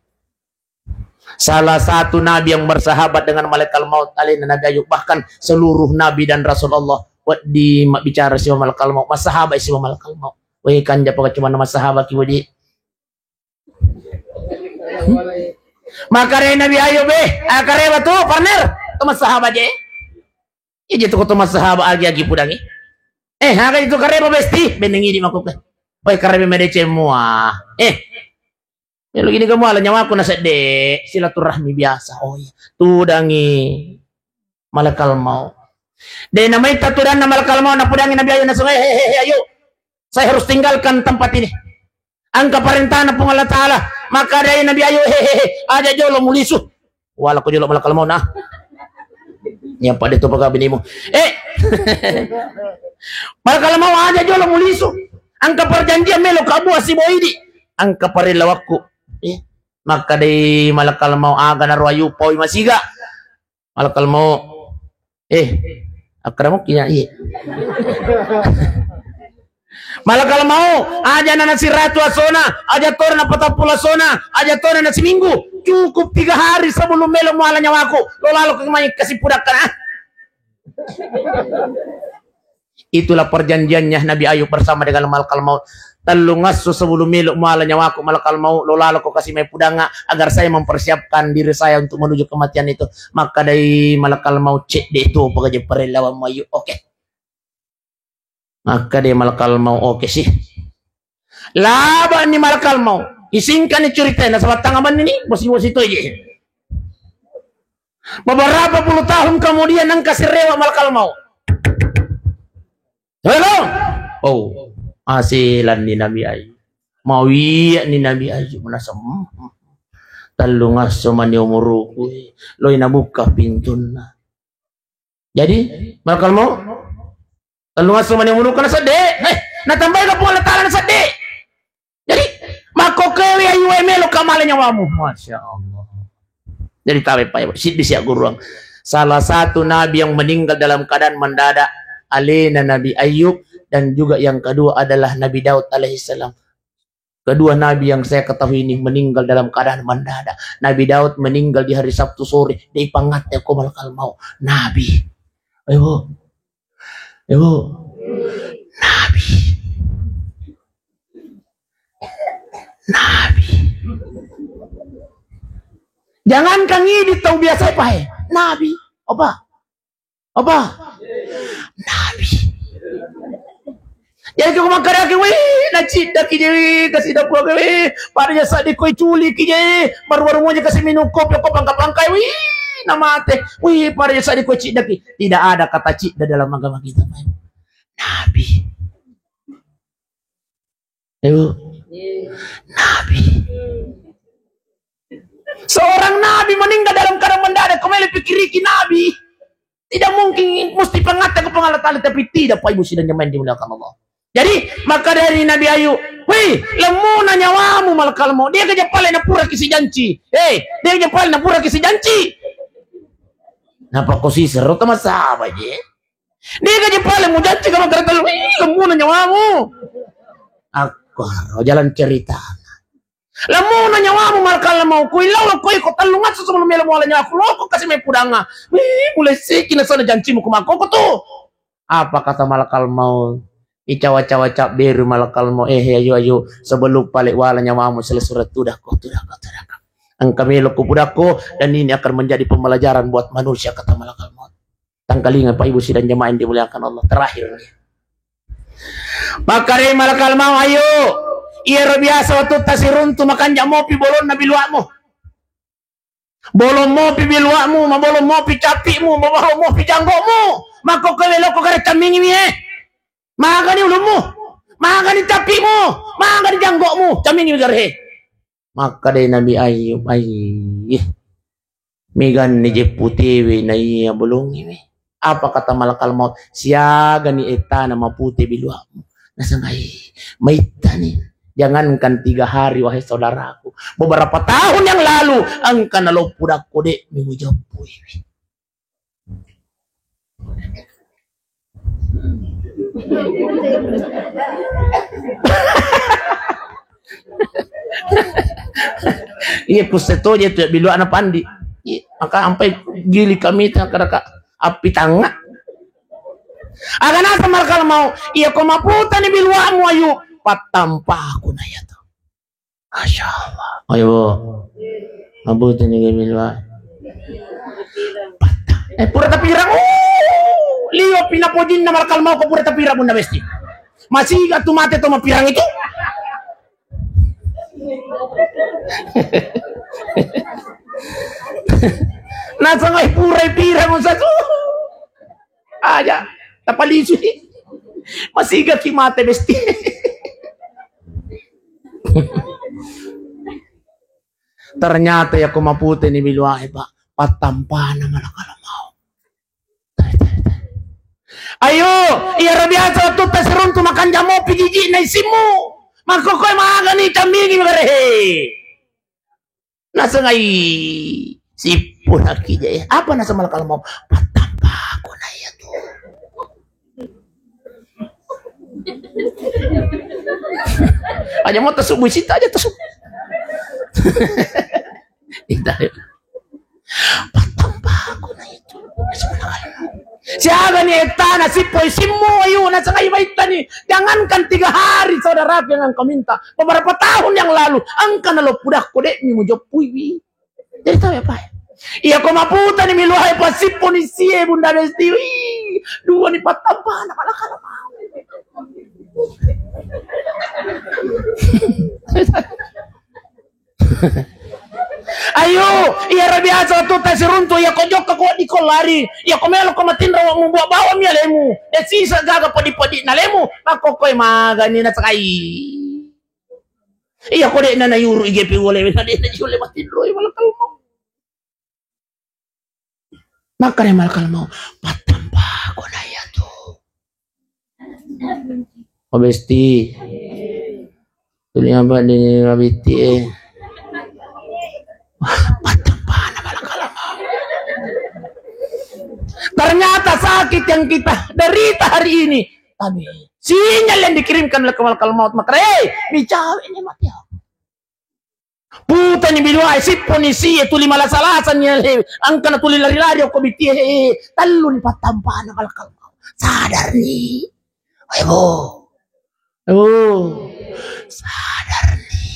Salah satu nabi yang bersahabat dengan malaikat maut, alena Nabi Ayub. Bahkan seluruh nabi dan rasul Allah wedding mabbicara sibawa malaikat maut, massahabat sibawa malaikat maut. Weh, kanja paka cuma massahabat ki wedi. Maka dari Nabi Ayub, eh, ah, kareba tu, partner, tu massahabat je. Ije tu ko tu massahabat agi-agi pudangi. Eh, aga itu kareba besti, benengi di makuke. Weh, kareba medeceng mua. Eh, Melo gini kamu ala nyawaku nasedde, silaturahmi biasa. Oh iya, tudangi malakal maut. De namaitta tudanna malakal maut, napudangi Nabi Ayub, naseng, "Eh, eh, eh, eh, Ayub, saya harus tinggalkan tempat ini. Engka perintahna Puang Allah Taala." Maka dari Nabi Ayub, "Eh, eh, eh, aja jolo mulisu." Wala ko jolo malakal maut, nah. Nyapa de to paka binimu. Eh. Malakal maut, aja jolo mulisu. Engka perjanjian melo kabua sibawa idi. Engka parellawakku. Eh. Maka dei malakal maut, aga naro Ayub, paui masiga. Malakal maut. Eh. Akkaramuki nya, iya. Malakal maut, aja na nasiratu asona, aja tona na patappulo asona, aja tona na siminggu. Cukup tiga hari sebelum melo muala nyawaku, lo lalo ke mai kasi pudakkana. Itulah perjanjiannya Nabi Ayub bersama dengan malakal maut. Tellung esso sebelum melo muala nyawaku malakal maut, lo lalo ko kasi mai pudangnga agar saya mempersiapkan diri saya untuk menuju kematian itu. Maka dai malakal maut, cedde to paka je parellawammu Ayub. Oke. Maka dai malakal maut, oke sih. Laba ni malakal maut. Isingkani cerita, nasaba tanga manni ni, bosi-bosi to je. Beberapa puluh tahun kemudian, engka sirewa malakal maut. Halo? Oh, asilan ni Nabi Ayub. Mawiya ni Nabi Ayub, menasa, hmm, hmm. Tellung esso mani umuruku, loi nabuka pintunna. Jadi, malakal maut, tellung esso mani umuruku nasedde, eh, natambai ka Puang Allah Taala nasedde. Jadi, makkokkoe wi Ayub e, melo ka mala nyawamu. Masya Allah. Jadi, tabe pae, siddi sia guruang. Salah satu nabi yang meninggal dalam keadaan mendadak, alena Nabi Ayub, dan juga yang kedua adalah Nabi Daud alaihissalam. Kedua nabi yang saya ketahui ini meninggal dalam keadaan mendadak. Nabi Daud meninggal di hari Sabtu sore. Dei pangatte ko malakal maut. Nabi. Ayo. Ayo. Nabi. Nabi. Jangankan idi tau biasa pae. Nabi. Apa? Apa? Nabi. Jadi ko makkedaki, wih, naciddaki je, wih, kasi dapur, wih, pada jasa di koi culi ki je, baru-baru moja kasi minum kopi, ko pangka-pangkai, wih, namate, wih, pada jasa di koi ciddaki. Tidak ada kata cidda dalam agama kita. Nabi. Ibu. Nabi. Seorang nabi meninggal dalam keadaan mendadak. Kau mele pikiriki nabi. Tidak mungkin mesti pangatte ko Puang Allah Taala, tapi tidak, Pak Ibu sidang jamaah yang dimuliakan Allah. Jadi, maka dari Nabi Ayub, wih, lemmuna nyawamu malakal maut. Dia keja pale napura kisi janci. Eh, dia keja pale napura kisi janci. Napa ko sisero to masaba je? Dega je pale mujanci ka makkeda tellu, "Ih, lemmuna nyawamu." Akkoro jalan cerita. Lemmuna nyawamu malakal maut, kuillau lokko iko tellung esso sebelum melo muala nyawaku, lokko kasi mai pudangnga. Wih, mulai siki nasana jancimu ko makkoko tu. Apa kata malakal maut? Icawa-cawa cabberu malakal maut, eh, ayo, ayo, sebelum pale wala nyawamu, selesura tudakko, tudakko, tudakko. Engka melo ko pudakko, dan ini akan menjadi pembelajaran buat manusia, kata malakal maut. Tangkalinga, Pak Ibu sidang jamaah yang dimuliakan Allah. Terakhir nih. Makkedai malakal maut, ayo. Iyaro biasa wettu tasiruntu makanja mopi bolonna biluamu. Bolong mopi biluamu, mabolong mopi cappimu, mabolong mopi janggokmu. Makko kowe lokko gare cammingi mi, eh. Magani ulummu, magani cappimu, magani janggokmu, cammingi mi gare. Makkedai Nabi Ayub, "Ai, meganni je putewe naiya bolongngewe." Apa kata malakal maut? "Siagani ettana mapute biluamu." Nasengai, maittani. Jangankan tiga hari, wahai saudaraku, beberapa tahun yang lalu engka naloppu dakko de' mi mujoppuiwi. Iya, kusse toje tu biluana pandi. Iya, maka ampai gili kami tangkara ka api tanga. Aga nasa malakal mau, iya ko maputani biluamu ayu, pattampaku na iya tu. Masya Allah. Ayo, Bu. Mabute ni gemil, Pak. Eh, pura tapirang. Oh, lio pinapojinna malakal mau ko pura tapirang, Bunda Besti. Masih gak tu mate to mapirang itu? Nasangai pura pirang satu. Aja, tapalisui. Masiga ki mate, Besti. Ternyata iya ko mapute ni biluae, Pak, pattampana malakal mau. Ayo, iya ro biasa tu tasiruntu makan jamu pijiji na isimu. Makkokkoe magani cammingi magare. Nasengai sippo nakki je. Apa nasa malakal mau? Pattampako na iya tu. Aja mau tasubbu sita aja tasubbu. Ita. Pattampako na iya tu. Siaga ni ettana sippo isimmu ayu nasengai baittani. Jangankan tiga hari saudaraku yang engkau minta. Beberapa tahun yang lalu engka naloppu dakko de'mi mujoppui wi. Jadi tahu apa? Iya ko maputani miluae pasippo ni sie Bunda Besti. Wih, dua ni pattampana malakal mau. Ayo, iya ro biasa tu tasiruntu iya ko jokka ko di ko lari. Iya ko melo ko matinro mubuat bawang mi alemu. Eh sisa gaga padi-padi nalemu. Makko koe magani na sekai. Iya ko de'na nayuru I G P wole, na de'na jole matinroi malakal mau. Makkare malakal mau, pattampako na iya tu. Oh, Besti. Tuli apa di Rabitti, eh. Pattampana malakal mau. Ternyata sakit yang kita derita hari ini. Tapi sinyal yang dikirimkan oleh malakal maut, makkare, eh, mi cawe ni mati aku. Putani biluae sippo ni sie tuli malasa-lasa ni ale, angkana tuli lari-lari okko bittie, he, he, he. Tellu ni pattampana malakal mau. Sadar ni. Ayo, Bu. Ayo, Bu. Sadar ni.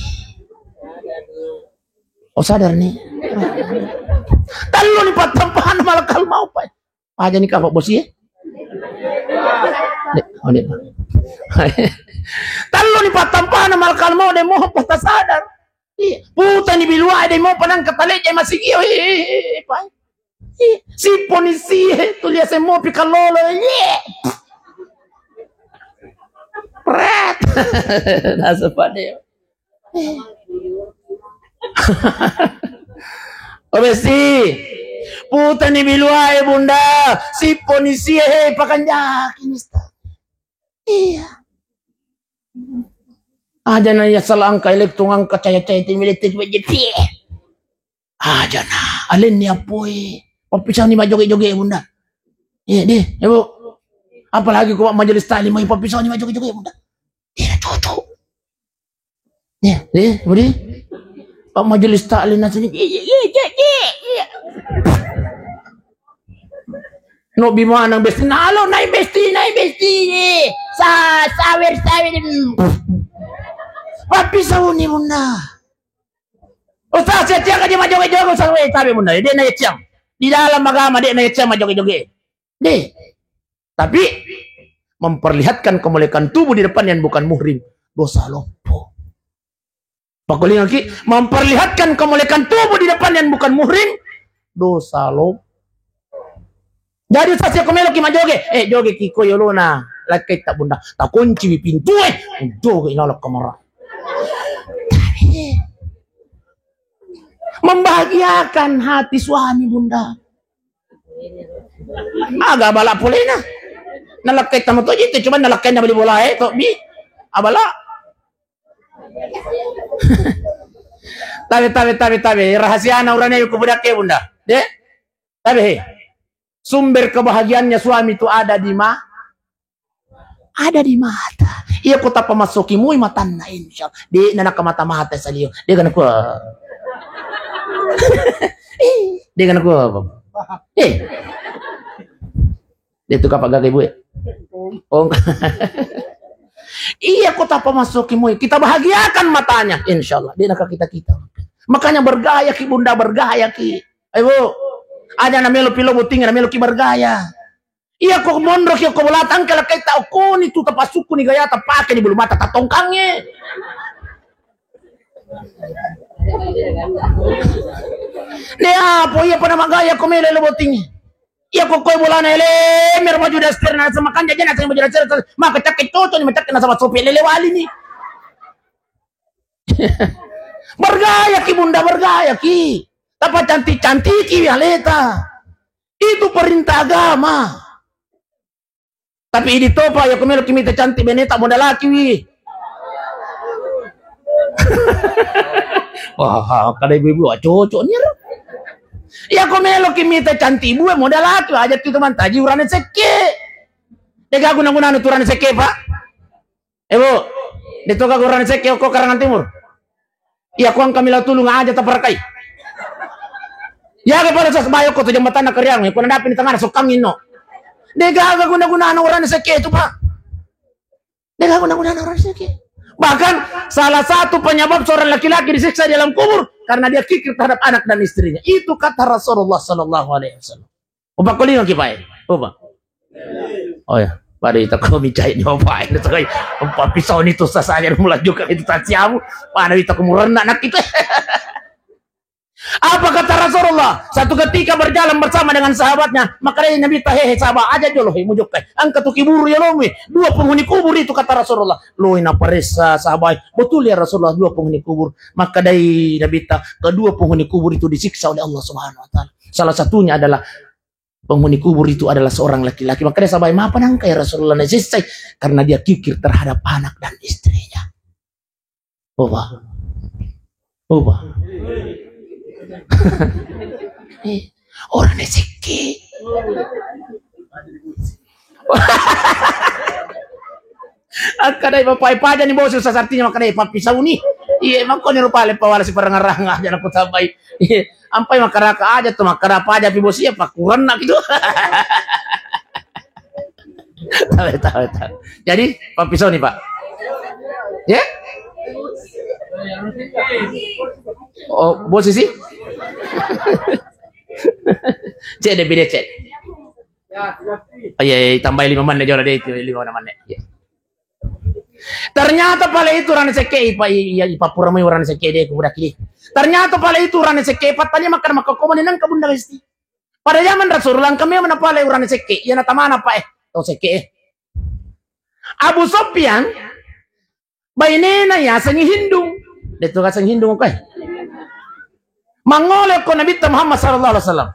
Oh, sadar ni. Tellu ni pattampana malakal mau, Pak. Aja ni kapang bosi, eh. Dek, oh, dek. Tellu ni pattampana malakal mau de mo pata sadar. Iya, putani biluae de mo panang kataleja masigi. Oh, iya, iya, iya, iya, Pak. Iya, sippo ni sie, tulia semua pikalolo. Iya. Pret. Nasa pade. Oh, Besti. Putani biluae, Bunda. Sippo ni sie, he, pakanjaki ni sta. Iya. Aja na iya sala angka elektron angka caya-caya timile te baje pie. Aja na alenni apoi. Pappisani majoge-joge, Bunda. Iya, deh, ya, Bu. Apalagi ko majelis taklim, pappisani majoge-joge, Bunda. Iya, cocok. Iya, deh, Bu, deh. Pak majelis taklim nasini, iya, iya, iya, iya, iya, iya. No bimanang Besti, nalo nai Besti, nai Besti, iya. Sa-, sawer, sawer. Pappisani, Bunda. Ustaz, ya tiang aja majoge-joge, Ustaz, weh, tabe, Bunda. Dia naya tiang. Di dalam agama, dia naya tiang majoge-joge. Deh. Tapi memperlihatkan kemolekan tubuh di depan yang bukan muhrim, dosa loppo. Pakolingaki, memperlihatkan kemolekan tubuh di depan yang bukan muhrim, dosa loppo. Jadi, Ustaz, ya ko meloki majoge, eh, joge ki ko yolona lakkaitta, Bunda. Takunci wi pintue, joge lalo kamara. Membahagiakan hati suami, Bunda. Aga abala polena. Nalakkai tama toji tu, cuma nalakkai na bali bolae to bi. Abala. Tabe, tabe, tabe, tabe. Rahasiana urane ku budak ke, Bunda. De? Tabe, he. Sumber kebahagiaannya suami itu ada di ma-, ada di mata. Iya ko tappa massoki moi matanna, insya Allah. De' na nakamata-mata salio. De' kana kua. Eh, de' kana kua. Eh. De' tu kapa gaga ibu ya. Oh. Iya ko tappa massoki moi. Kita bahagiakan matanya, insya Allah. De' naka kita-kita. Makanya bergaya ki bunda, bergaya ki. Ayo, Bu. Aja na melo pilo buting, na melo ki bergaya. Iya ko monro ki ko bolata engka lakkaita okkoni tu tapasukku ni gayata pake di bulu mata tatongkangnge. De' apa iya pada magaya ko melo lo botingnge. Iya ko koe bolana ele mero baju daster na sama kanja jana sama baju daster maka cakke cocok ni macakke na sama sopi lele wali ni. Bergaya ki bunda, bergaya ki. Tapa cantik-cantiki wi aleta. Itu perintah agama. Tapi idi topa ya ko melo ki mita cantik beneta modalaki wi. Wah, kada ibu-ibu, ah, cocok ni ro. Ya ko melo ki mita cantik ibu modalaki aja tu teman taji urane sekke. De' gaga guna-gunana tu urane sekke, Pak. Eh, Bu, de' to gaga urane sekke okko Karangan Timur. Iya ko engka melo tulung aja taparakai. Ya ga pada sas bayo ko tu jembatanna Kariang, ko nadapi ni tengah sokkangngi no. De' gaga guna-gunana urane sekke itu, Pak. De' gaga guna-gunana urane sekke. Bahkan salah satu penyebab seorang laki-laki disiksa di alam kubur karena dia kikir terhadap anak dan istrinya. Itu kata Rasulullah sallallahu alaihi wasallam. Upakkulinga ki pae. Upa. Oh ya, pada ita ko micai ni pae. Itu kai. Empat pisau ni tu sasanya mulai juga itu tasiamu. Pada ita ko murenna nak itu. Apa kata Rasulullah? Satu ketika berjalan bersama dengan sahabatnya, maka dari Nabi tahe sahabat aja jolo he mujokkai. Engka tu kiburu ya lomi. Dua penghuni kubur itu kata Rasulullah. Loi naparessa sahabat. Betul ya Rasulullah dua penghuni kubur. Maka dari Nabi ta kedua penghuni kubur itu disiksa oleh Allah Subhanahu wa taala. Salah satunya adalah penghuni kubur itu adalah seorang laki-laki. Makanya sahabat, "Mapa nangka ya Rasulullah naisessai?" Karena dia kikir terhadap anak dan istrinya. Oba. Oba. Eh, orang naisiki. Akkadai bapak paja ni bos, susah artinya makkadai pappisau ni. Iya, makkoni rupa le pawala siparangaranga aja naku tambai. Iya, ampai makaraka aja tu, makarapa aja pi bos, iya pakkuranna gitu. Tahu, tahu, tahu. Jadi, pappisau ni, Pak. Ya? Oh, bos sih? Cek deh, beda cek. Oh, iya, iya, tambahi lima menit, jolo deh, itu lima menit. Iya. Ternyata pale itu urane sekke, ipa-, iya, ipappura mai urane sekke de, ku budak ini. Ternyata pale itu urane sekke, pattanya makkada makkokko mani nengka Bunda Besti. Pada zaman Rasulullah, engka memang pale urane sekke, iya natamana, Pak, eh, tau sekke, eh. Abu Sofyan, bainena yasengngi Hindung. De tu kaseng Hindung, oke. Mangole ko Nabi Muhammad sallallahu alaihi wasallam.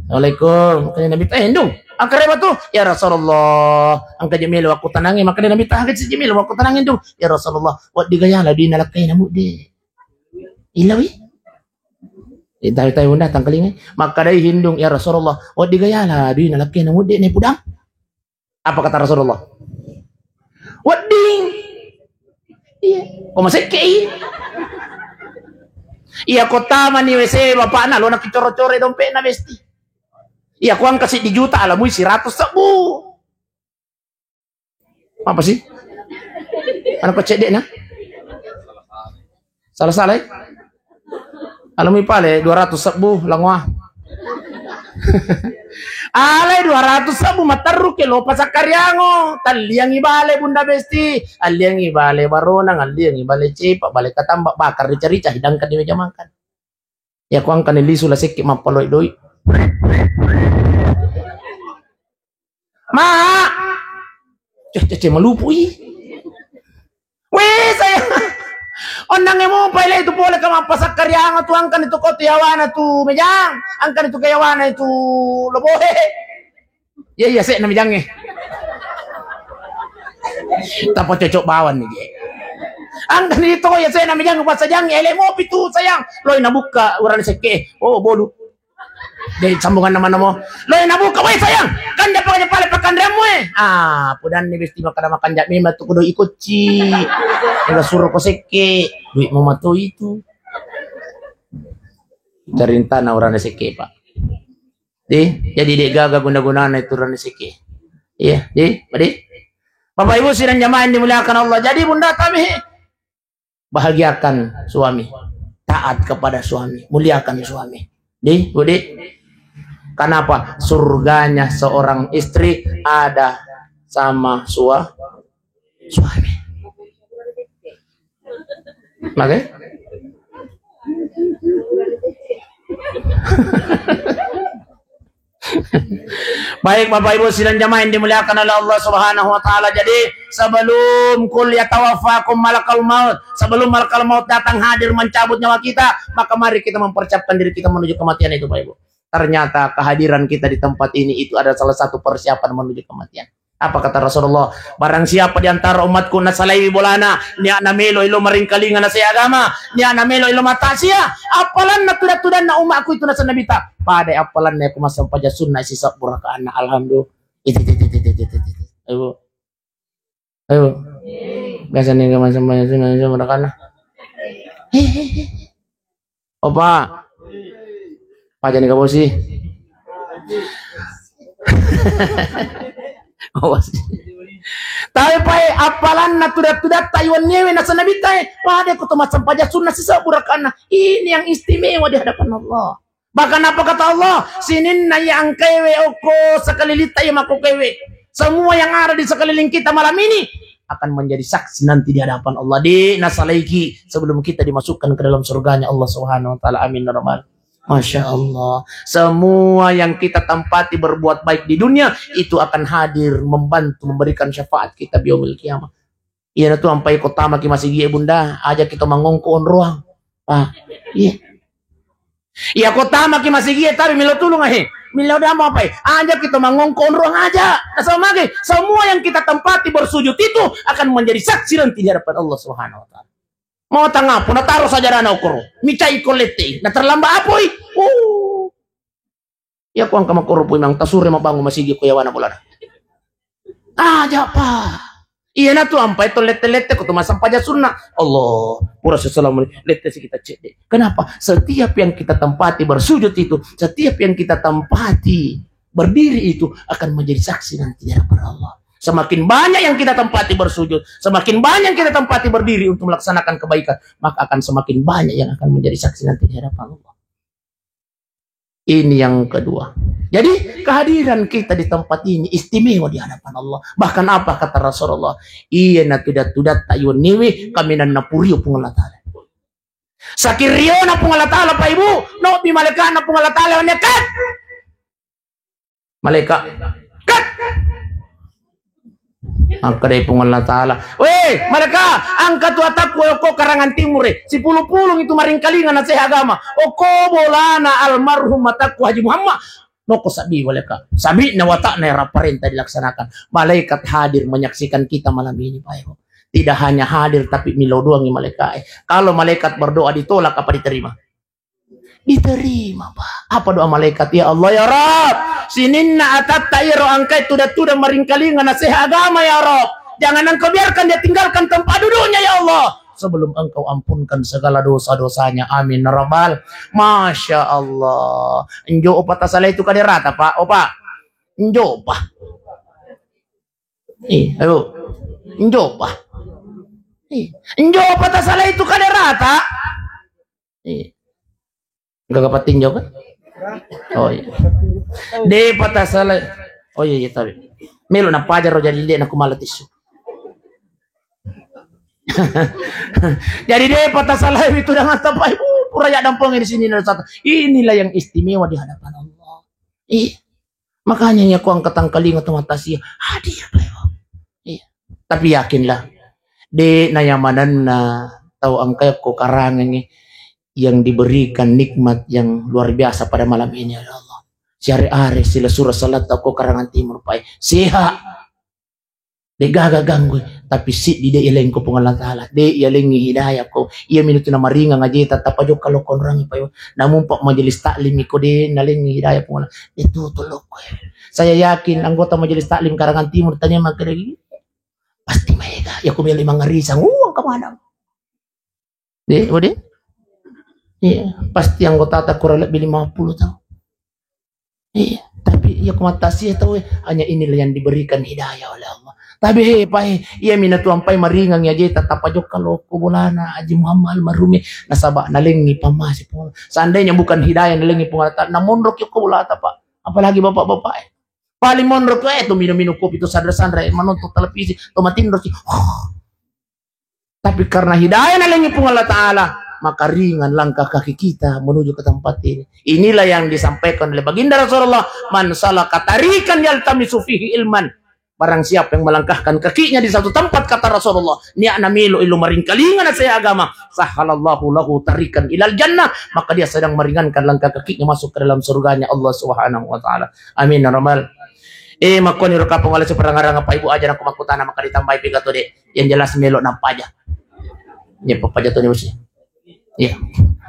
Assalamualaikum. Kaya Nabi, eh, Hindung, angkare batu? Ya Rasulullah, angka je melo aku tenangi. Maka Nabi, angka je melo aku tenangi, Hindung. Ya Rasulullah, waddi gayala dina lakkai namu de. Ilawi. Tahu-tahu unda tangkalingai. Maka dai Hindung, ya Rasulullah, waddi gayala dina lakkai namu de ne pudang. Apa kata Rasulullah? Wedding. Iya. Ko masekke i. Iya, ko tamani W C bapakna, lo nakicore-core dompetna Besti. Iya, ko angka siddi juta, alamui siratus sebbu. Apa sih? Anak ko cedde na? Salah-salah, eh? Alami pale dua ratus sebbu langoa. Alai dua ratus sebbu materru ke lopa sakkariango. Talliangi bale Bunda Besti, alliangi bale Baronang, alliangi bale Cepa, bale Katamba, bakar rica-rica hidangkan di meja makan. Ya ko angkani lisu la sekke mappaloi doi. Ma. Ceh, ceh, ceh, malupu i. Weh, saya. Onnang emo pai le tu pole ka mappasakkariang tu angkani tu kotu yawana tu mejang, angkani tu kayawana tu lobohe. Iya, iya, sek nami jange. Tapa cocok bawang ni je. Angkani to ya sek nami jange, pas jange, ele mopi tu sayang. Loi nabuka urane sekke. Oh, bodoh. Jadi sambungan nama-nama. Loi nabuka, woi sayang, kan dia pakai pale pakanreammu, eh. Ah, pudanni besti makkada makanja memang tu kudo ikocci. Ega suro ko sekke, duit mau mato itu. Carintana urane sekke, Pak. Di, jadi de gaga guna-gunana itu urane sekke. Iya, di, Pak di. Bapak Ibu sidang jamaah yang dimuliakan Allah. Jadi Bunda kami bahagiakan suami, taat kepada suami, muliakan suami. Di, Budi, kenapa surganya seorang istri ada sama sua-, suami? Oke? Baik, Bapak Ibu sidang jamaah yang dimuliakan oleh Allah Subhanahu wa Ta'ala. Jadi, sebelum kul yatawaffakum malakal maut, sebelum malakal maut datang hadir mencabut nyawa kita, maka mari kita mempersiapkan diri kita menuju kematian itu, Bapak Ibu. Ternyata kehadiran kita di tempat ini itu adalah salah satu persiapan menuju kematian. Apa kata Rasulullah? Barang siapa di antara umatku nasalaiwi bolana, nia'na melo ilo maringkalinga naseha agama, nia'na melo ilo matasia, appalanna tuda-tudanna umatku itu nasennabita. Pada appalanna aku massempajang sunna sisebbu rakaanna. Alhamdulillah. Itu, itu, itu, itu, itu, itu. Ayo. Ayo. Biasa nih, massempajang sunna sisebbu rakaanna. Opa. Pajani kabosi. Kabosi. Tapi pae appalanna tuda-tudatta iwenniewe nasennabita e. Pada ko to massempajang sunna sisebbu rakaanna. Ini yang istimewa di hadapan Allah. Bahkan apa kata Allah? Sininna iya engkaewe okko sekelilitta iya makkokewe. Semua yang ada di sekeliling kita malam ini akan menjadi saksi nanti di hadapan Allah. De nasalaiki sebelum kita dimasukkan ke dalam surganya Allah Subhanahu wa Ta'ala. Amin ya Rabbal. Masya Allah. Semua yang kita tempati berbuat baik di dunia itu akan hadir membantu memberikan syafaat kita di yaumil qiyamah. Iya na tu ampai ko tamaki masigi e Bunda, aja kita mangongko onroang. Ah, iya. Iya ko tamaki masigi e tapi milo tulung ahe. Milo damo apa e? Aja kita mangongko onroang aja. Nah, sama lagi, semua yang kita tempati bersujud itu akan menjadi saksi nanti di hadapan Allah Subhanahu wa Ta'ala. Mau tanggapu, na taro sajarana okoro. Micai ko lette, na terlambat apoi. Oh. Iya ko engka makkoro pui mang tasure mabangun masigi ko yawana bolana. Aja pa. Iya na tu ampai to lette-lette ko tu massempajang sunna. Allah, pura sesalamu lette si kita cedde. Kenapa? Setiap yang kita tempati bersujud itu, setiap yang kita tempati berdiri itu akan menjadi saksi nanti di hadapan Allah. Semakin banyak yang kita tempati bersujud, semakin banyak yang kita tempati berdiri untuk melaksanakan kebaikan, maka akan semakin banyak yang akan menjadi saksi nanti di hadapan Allah. Ini yang kedua. Jadi, kehadiran kita di tempat ini istimewa di hadapan Allah. Bahkan apa kata Rasulullah? Iya na tuda-tuda tayoniwi kaminanna purio Puang Allah Ta'ala. Sakiriona Puang Allah Ta'ala, Pak Ibu, nobi malaikatna Puang Allah Ta'ala, malaikat. Malaikat. Kat. Makkeda Puang Allah Ta'ala, "Weh, malaikat, angka tu atakku okko Karangan Timur e. Sipulu-pulung itu maringkalinga naseha agama. Okko bolana almarhum atakku Haji Muhammad." Nokko sabbi malaikat. Sabbi na watakna era parenta dilaksanakan. Malaikat hadir menyaksikan kita malam ini, Pak Ibu. Tidak hanya hadir, tapi milo doangi malaikat. Kalau malaikat berdoa ditolak apa diterima? Diterima, Pak. Apa doa malaikat? "Ya Allah, ya Rabb, sininna atatta iro angkai tuda-tuda maringkalinga naseha agama, ya Rabb. Jangan engkau biarkan dia tinggalkan tempat duduknya, ya Allah. Sebelum engkau ampunkan segala dosa-dosanya. Amin, ya Rabbal." Masya Allah. Njo opa tasalai tu kaderata, Pak. Opa. Njo opa. Eh, ayo. Njo opa. Eh, njo opa tasalai tu kaderata. Iya. Gaga patinjau kan? Oh iya. De pata salah. Oh iya, iya, tapi melo na pajar ro jadi de na kumala tisu. Jadi de pata salah itu dengan tapai. Uh, pura ya dampong di sini na sata. Inilah yang istimewa di hadapan Allah. Iya. Makanya ya ko angka tangkalinga tu matasia. Hadir, Pak. Iya. Tapi yakinlah, de nayamanenna tau angka ko Karangan e yang diberikan nikmat yang luar biasa pada malam ini oleh Allah. Siare-are sila sura salat tau ko Karangan Timur, Pak. Sehat. De' gaga ganggui, tapi siddi de' ialengko Puang Allah Ta'ala. De' ialengi hidayah ko. Iya minutuna maringang ajeta, tapajokka lokko onrang, Pak. Namumpa majelis taklim ko de' nalengi hidayah Puang Allah. De' tutu lokko. Saya yakin anggota majelis taklim Karangan Timur tanya makkeda, pasti maega. Iya ko melo mangarisang, uh, engka maneng. De', oh, de'? Iya, pasti anggotata kurang lebih lima puluh tahun. Iya, tapi iya ko mattasie tau, eh, hanya inilah yang diberikan hidayah oleh Allah. Tapi he, Pak, eh, iya minatuang pai maringang ya jeta, tapajokka lokko bolana Haji Muhammad almarhum, eh, nasaba nalengi pamase Puang. Seandainya bukan hidayah nalengi Puang Allah Ta'ala, namonro ki ko bolata, Pak. Apalagi bapak-bapak, eh. Paling monro ko, eh, to minum-minum kopi, to sanre-sanre, eh, menonton televisi, to matinro ki. Tapi karena hidayah nalengi Puang Allah Ta'ala, maka ringan langkah kaki kita menuju ke tempat ini. Inilah yang disampaikan oleh Baginda Rasulullah, "Man salaka tariqan yaltamisu fihi ilman." Barang siapa yang melangkahkan kakinya di satu tempat, kata Rasulullah, niatna melo ilmu maringkalinga na saya agama, sahhalallahu lahu tariqan ilal jannah, maka dia sedang meringankan langkah kakinya masuk ke dalam surganya Allah Subhanahu wa Ta'ala. Amin ya rabbal. Eh, makkoni ro kapang wala seperang-arang apa ibu aja nak makkutana maka ditambahi piga to de. Yang jelas melo napaja. Ya, papaja to usi. Ya,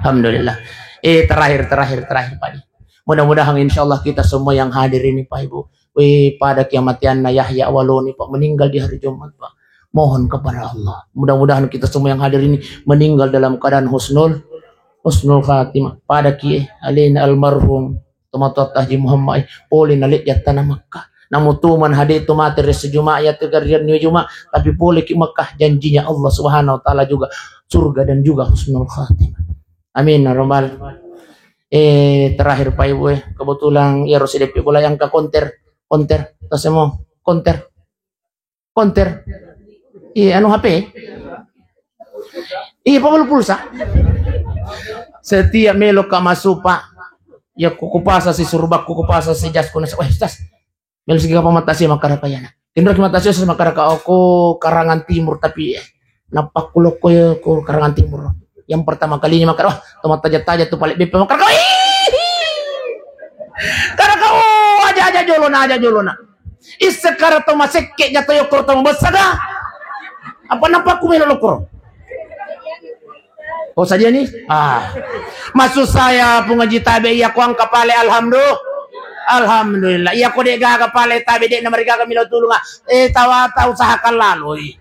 alhamdulillah. Eh, terakhir, terakhir, terakhir, Pak. Mudah-mudahan insya Allah kita semua yang hadir ini, Pak Ibu, weh, pada kiamatianna Yahya Waloni, Pak, meninggal di hari Jumat, Pak. Mohon kepada Allah. Mudah-mudahan kita semua yang hadir ini meninggal dalam keadaan husnul, husnul khatimah. Pada ki alena almarhum tomatoatta Haji Muhammad, eh, pole nalejja tana Makkah. Namu tuman hade tu mate ri sejuma ya tegarian ni juma, tapi pole ki Makkah, janjinya Allah Subhanahu wa Ta'ala juga surga dan juga husnul khatimah. Amin ya rabbal. Eh, terakhir Pak Ibu, eh, kebetulan ya Rosi depi bola yang ke konter, konter, tasemo konter. Konter. Iya, anu H P. Iya, pabbalu pulsa. Setiap melo ka masuk, Pak. Ya, ku, kupasa si surubakku, kupasa si jasku, nasa, weh, jas. Melo sigi apa mata si makaraka ya, nak. Kendro ki mata si makaraka aku Karangan Timur, tapi, eh, napakku lokko ya ku Karangan Timur. Yang pertama kalinya makaraka, wah, to mataja-taja tu pale beppe makaraka. Ih! Karaka, oh, aja, aja jolona, aja jolona. Isseng kara to masekke jato yokoro to mabessa ga. Apa napakku melo lokoro? Oh, saja ni? Ah. Maksud saya, Pung Haji Tabe, iya ko angka pale, alhamdulillah. Alhamdulillah. Iya ko de gaga pale Tabe, de na marigaga milo tulung, ah. Eh, tawa, tawa usahakan laloi.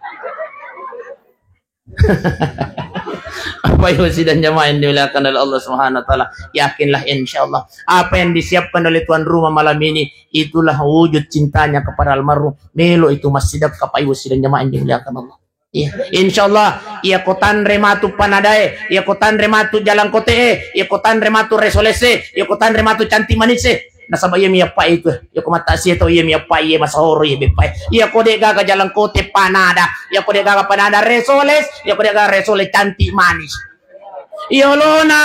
Apa ibu sidang jamaah yang dimuliakan oleh Allah Subhanahu wa Ta'ala, yakinlah, insya Allah, apa yang disiapkan oleh tuan rumah malam ini, itulah wujud cintanya kepada almarhum. Melo itu masih dekat, Pak Ibu sidang jamaah yang dimuliakan Allah. Iya. Insya Allah, iya ko tanre matu panadae, iya ko tanre matu jalangkote e, iya ko tanre matu resolese, iya ko tanre matu cantik manise. Nasaba iya mi appa itu, iya ko mata sia tau iya mi appa iya masahoro iya beppa. Iya ko de gaga jalangkote panada, iya ko de gaga panada resoles, iya ko de gaga resoles cantik manis. Iya lona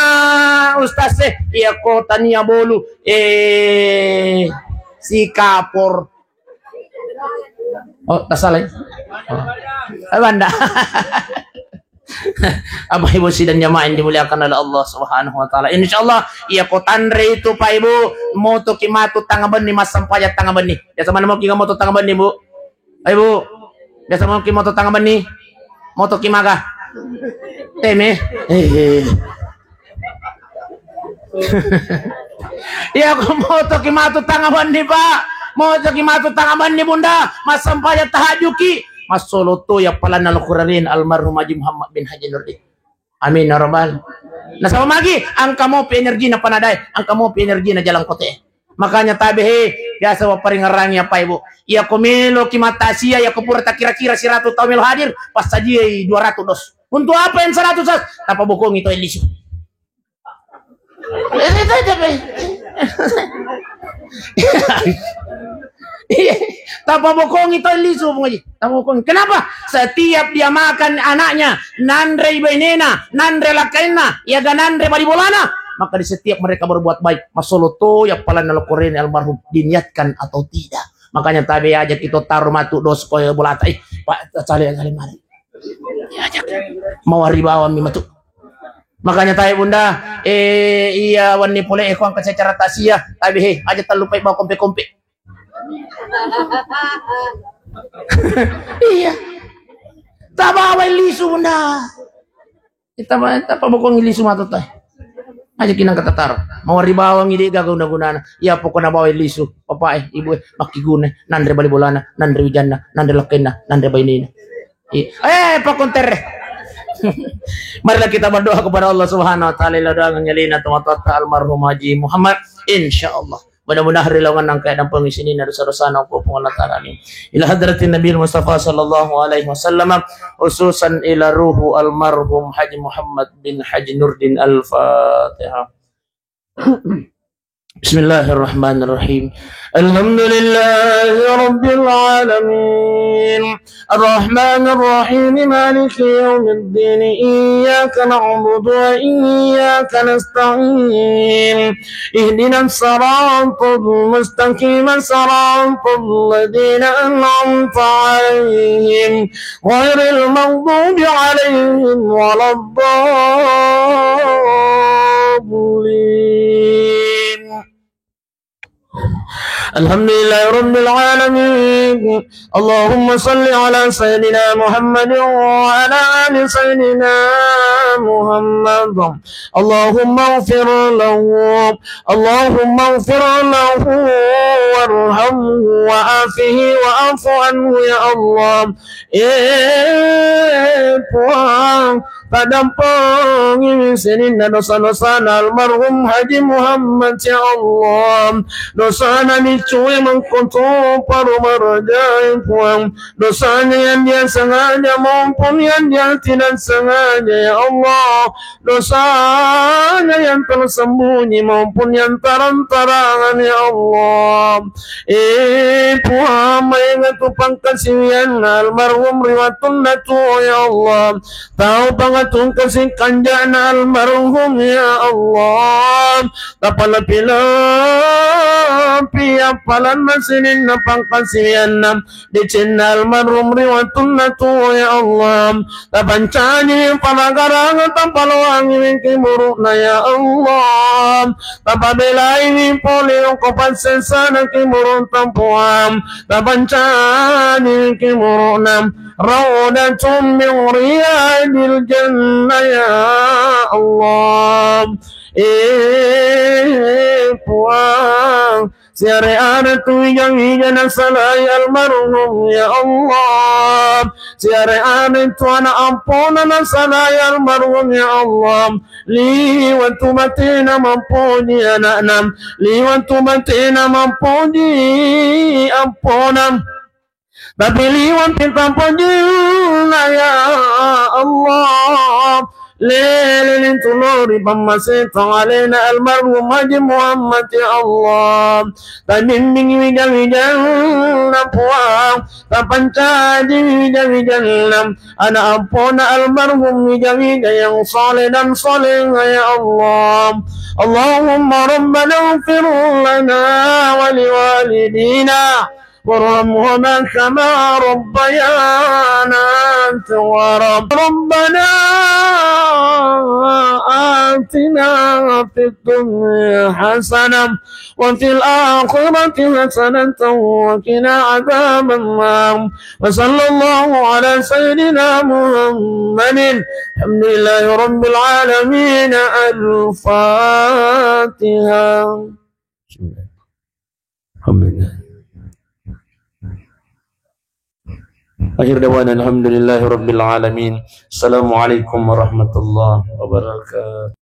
ustaz e, iya ko tania bolu, eh, si kapor. Oh, tak salah ya? Oh. Eh, banda. Apa ibu sidang jamaah yang dimuliakan oleh Allah Subhanahu wa Ta'ala. Insya Allah, iya ko tanre itu, Pak Ibu, moto ki matu tanga benni, massempajang tanga benni. Biasa mana mau ki moto tanga benni, Bu? Pak Ibu, biasa mau ki moto tanga benni? Moto ki maga? Teme? Eh, eh. Iya ko moto ki matu tanga benni, Pak. Moto ki matu tanga benni, Bunda. Massempajang tahajud ki. Massolo to ya palanna Al-Qur'an almarhum Haji Muhammad bin Haji Nurdin. Amin ya rabbal. Nasaba magi, angka mopi energina panadae, angka mopi energina jalangkote. Makanya tabe he, biasa waparingerangi apa ibu. Iya ko melo ki mata sia, iya ko pura takira-kira siratu tau melo hadir, passajiai dua ratus dos. Untuk apa yang seratus, Sas? Tapabokongi to lisu. Eh, eh, eh, eh. Iya, tapabokongi to lisu, Bung Haji. Tapabokongi. Kenapa? Setiap dia makan anaknya, nanre bainena, nanre lakainna, ya ga nanre bali bolana, maka di setiap mereka berbuat baik, masolo to ya palanna lokorene almarhum, diniatkan atau tidak. Makanya tabe aja kita taruh matu dos koyo bolata. Eh, Pak, cale, cale mari. Iya, ajak. Mau hari bawang mi matu. Makanya tabe Bunda, eh, iya wenni pole, eh, ko angka secara tasia, tabe he, aja tallupai bawa kompe-kompe. Iya. Tabawai lisu, Bunda. Tapa, tapa bokong lisu matotta. Aja kinang katataro. Mau ribawangi de gaga guna-gunana. Iya pokona bawai lisu. Bapak e, ibu e, makkiguna. Nanre bali bolana, nanre wijanna, nanre lakkenna, nanre bainena. I-, eh, pakontere. Marilah kita berdoa kepada Allah Subhanahu wa Ta'ala. Ila doa ngelina tomatoatta almarhum Haji Muhammad. Insya Allah. Mudah-mudahan ri laongan engka dampeng sininna dosa-dosana ku Puang Allah Ta'ala ni. Ila hadratin Nabi Mustafa sallallahu alaihi wasallam, khususan ila ruhu almarhum Haji Muhammad bin Haji Nurdin. Al-Fatihah. Bismillahirrahmanirrahim. Alhamdulillahi rabbil alamin. الرحمن الرحيم. مالك يوم الدين. إياك نعبد وإياك نستعين. اهدنا الصراط المستقيم. صراط الذين أنعمت عليهم غير المغضوب عليهم ولا الضالين. الحمد لله رب العالمين. اللهم صل على سيدنا محمد وعلى آل سيدنا محمد. اللهم اغفر له. اللهم اغفر له وارحمه وعافه واعف عنه يا الله. Eh, Puang, Padampengi sininna dosa-dosana almarhum Haji Muhammad, ya Allah. Dosana micue mengkoto paru marajae, Puang. Dosanya yang dia sengaja maupun yang dia tidak sengaja, ya Allah. Dosanya yang tersembunyi maupun yang terang-terangan, ya Allah. Eh, Puang, maega tu pangkasiwianna almarhum ri wattunna tuo, ya Allah. Tau pangatungkasi kanjana almarhum, ya Allah. Tapalepi-lepi appalanna sininna pangkasiwianna decenna almarhum ri wattunna tuo, ya Allah. Tapancaji panagarang, tapaloangi kiburu'na, ya Allah. Tapabelaiwi pole okko passessana kiburu'ta, Puang. Tapancaji kiburu'na raudhatun min riyadil jannah, ya Allah. Eh, Puang, siare-are tu wija-wija nasalai almarhum, ya Allah. Siare-are tu ana' ampona nasalai almarhum, ya Allah. Liwa' tu matena mampoji ana'na, liwa' tu matena mampoji ampona. Tapi liwa' pi tampojinna, ya Allah. Leleni tulori pammaseta alena almarhum Haji Muhammad, ya Allah. Tabimbing wija-wijanna, Puang. Tapancaji wija-wijanna ana' ampona almarhum wija-wija yang saleh dan salehah, ya Allah. Allahumma rabbana ighfir lana wa liwalidina warhamhuma kama rabbayana shighara. Rabbana atina fid dunya hasanah wa fil akhirati hasanatan wa qina adzabannar. Wa sallallahu ala sayyidina Muhammadin. Alhamdulillahi rabbil alamin. Al-Fatihah. Alhamdulillah. Akhir dawana alhamdulillahi rabbil alamin. Assalamualaikum warahmatullahi wabarakatuh.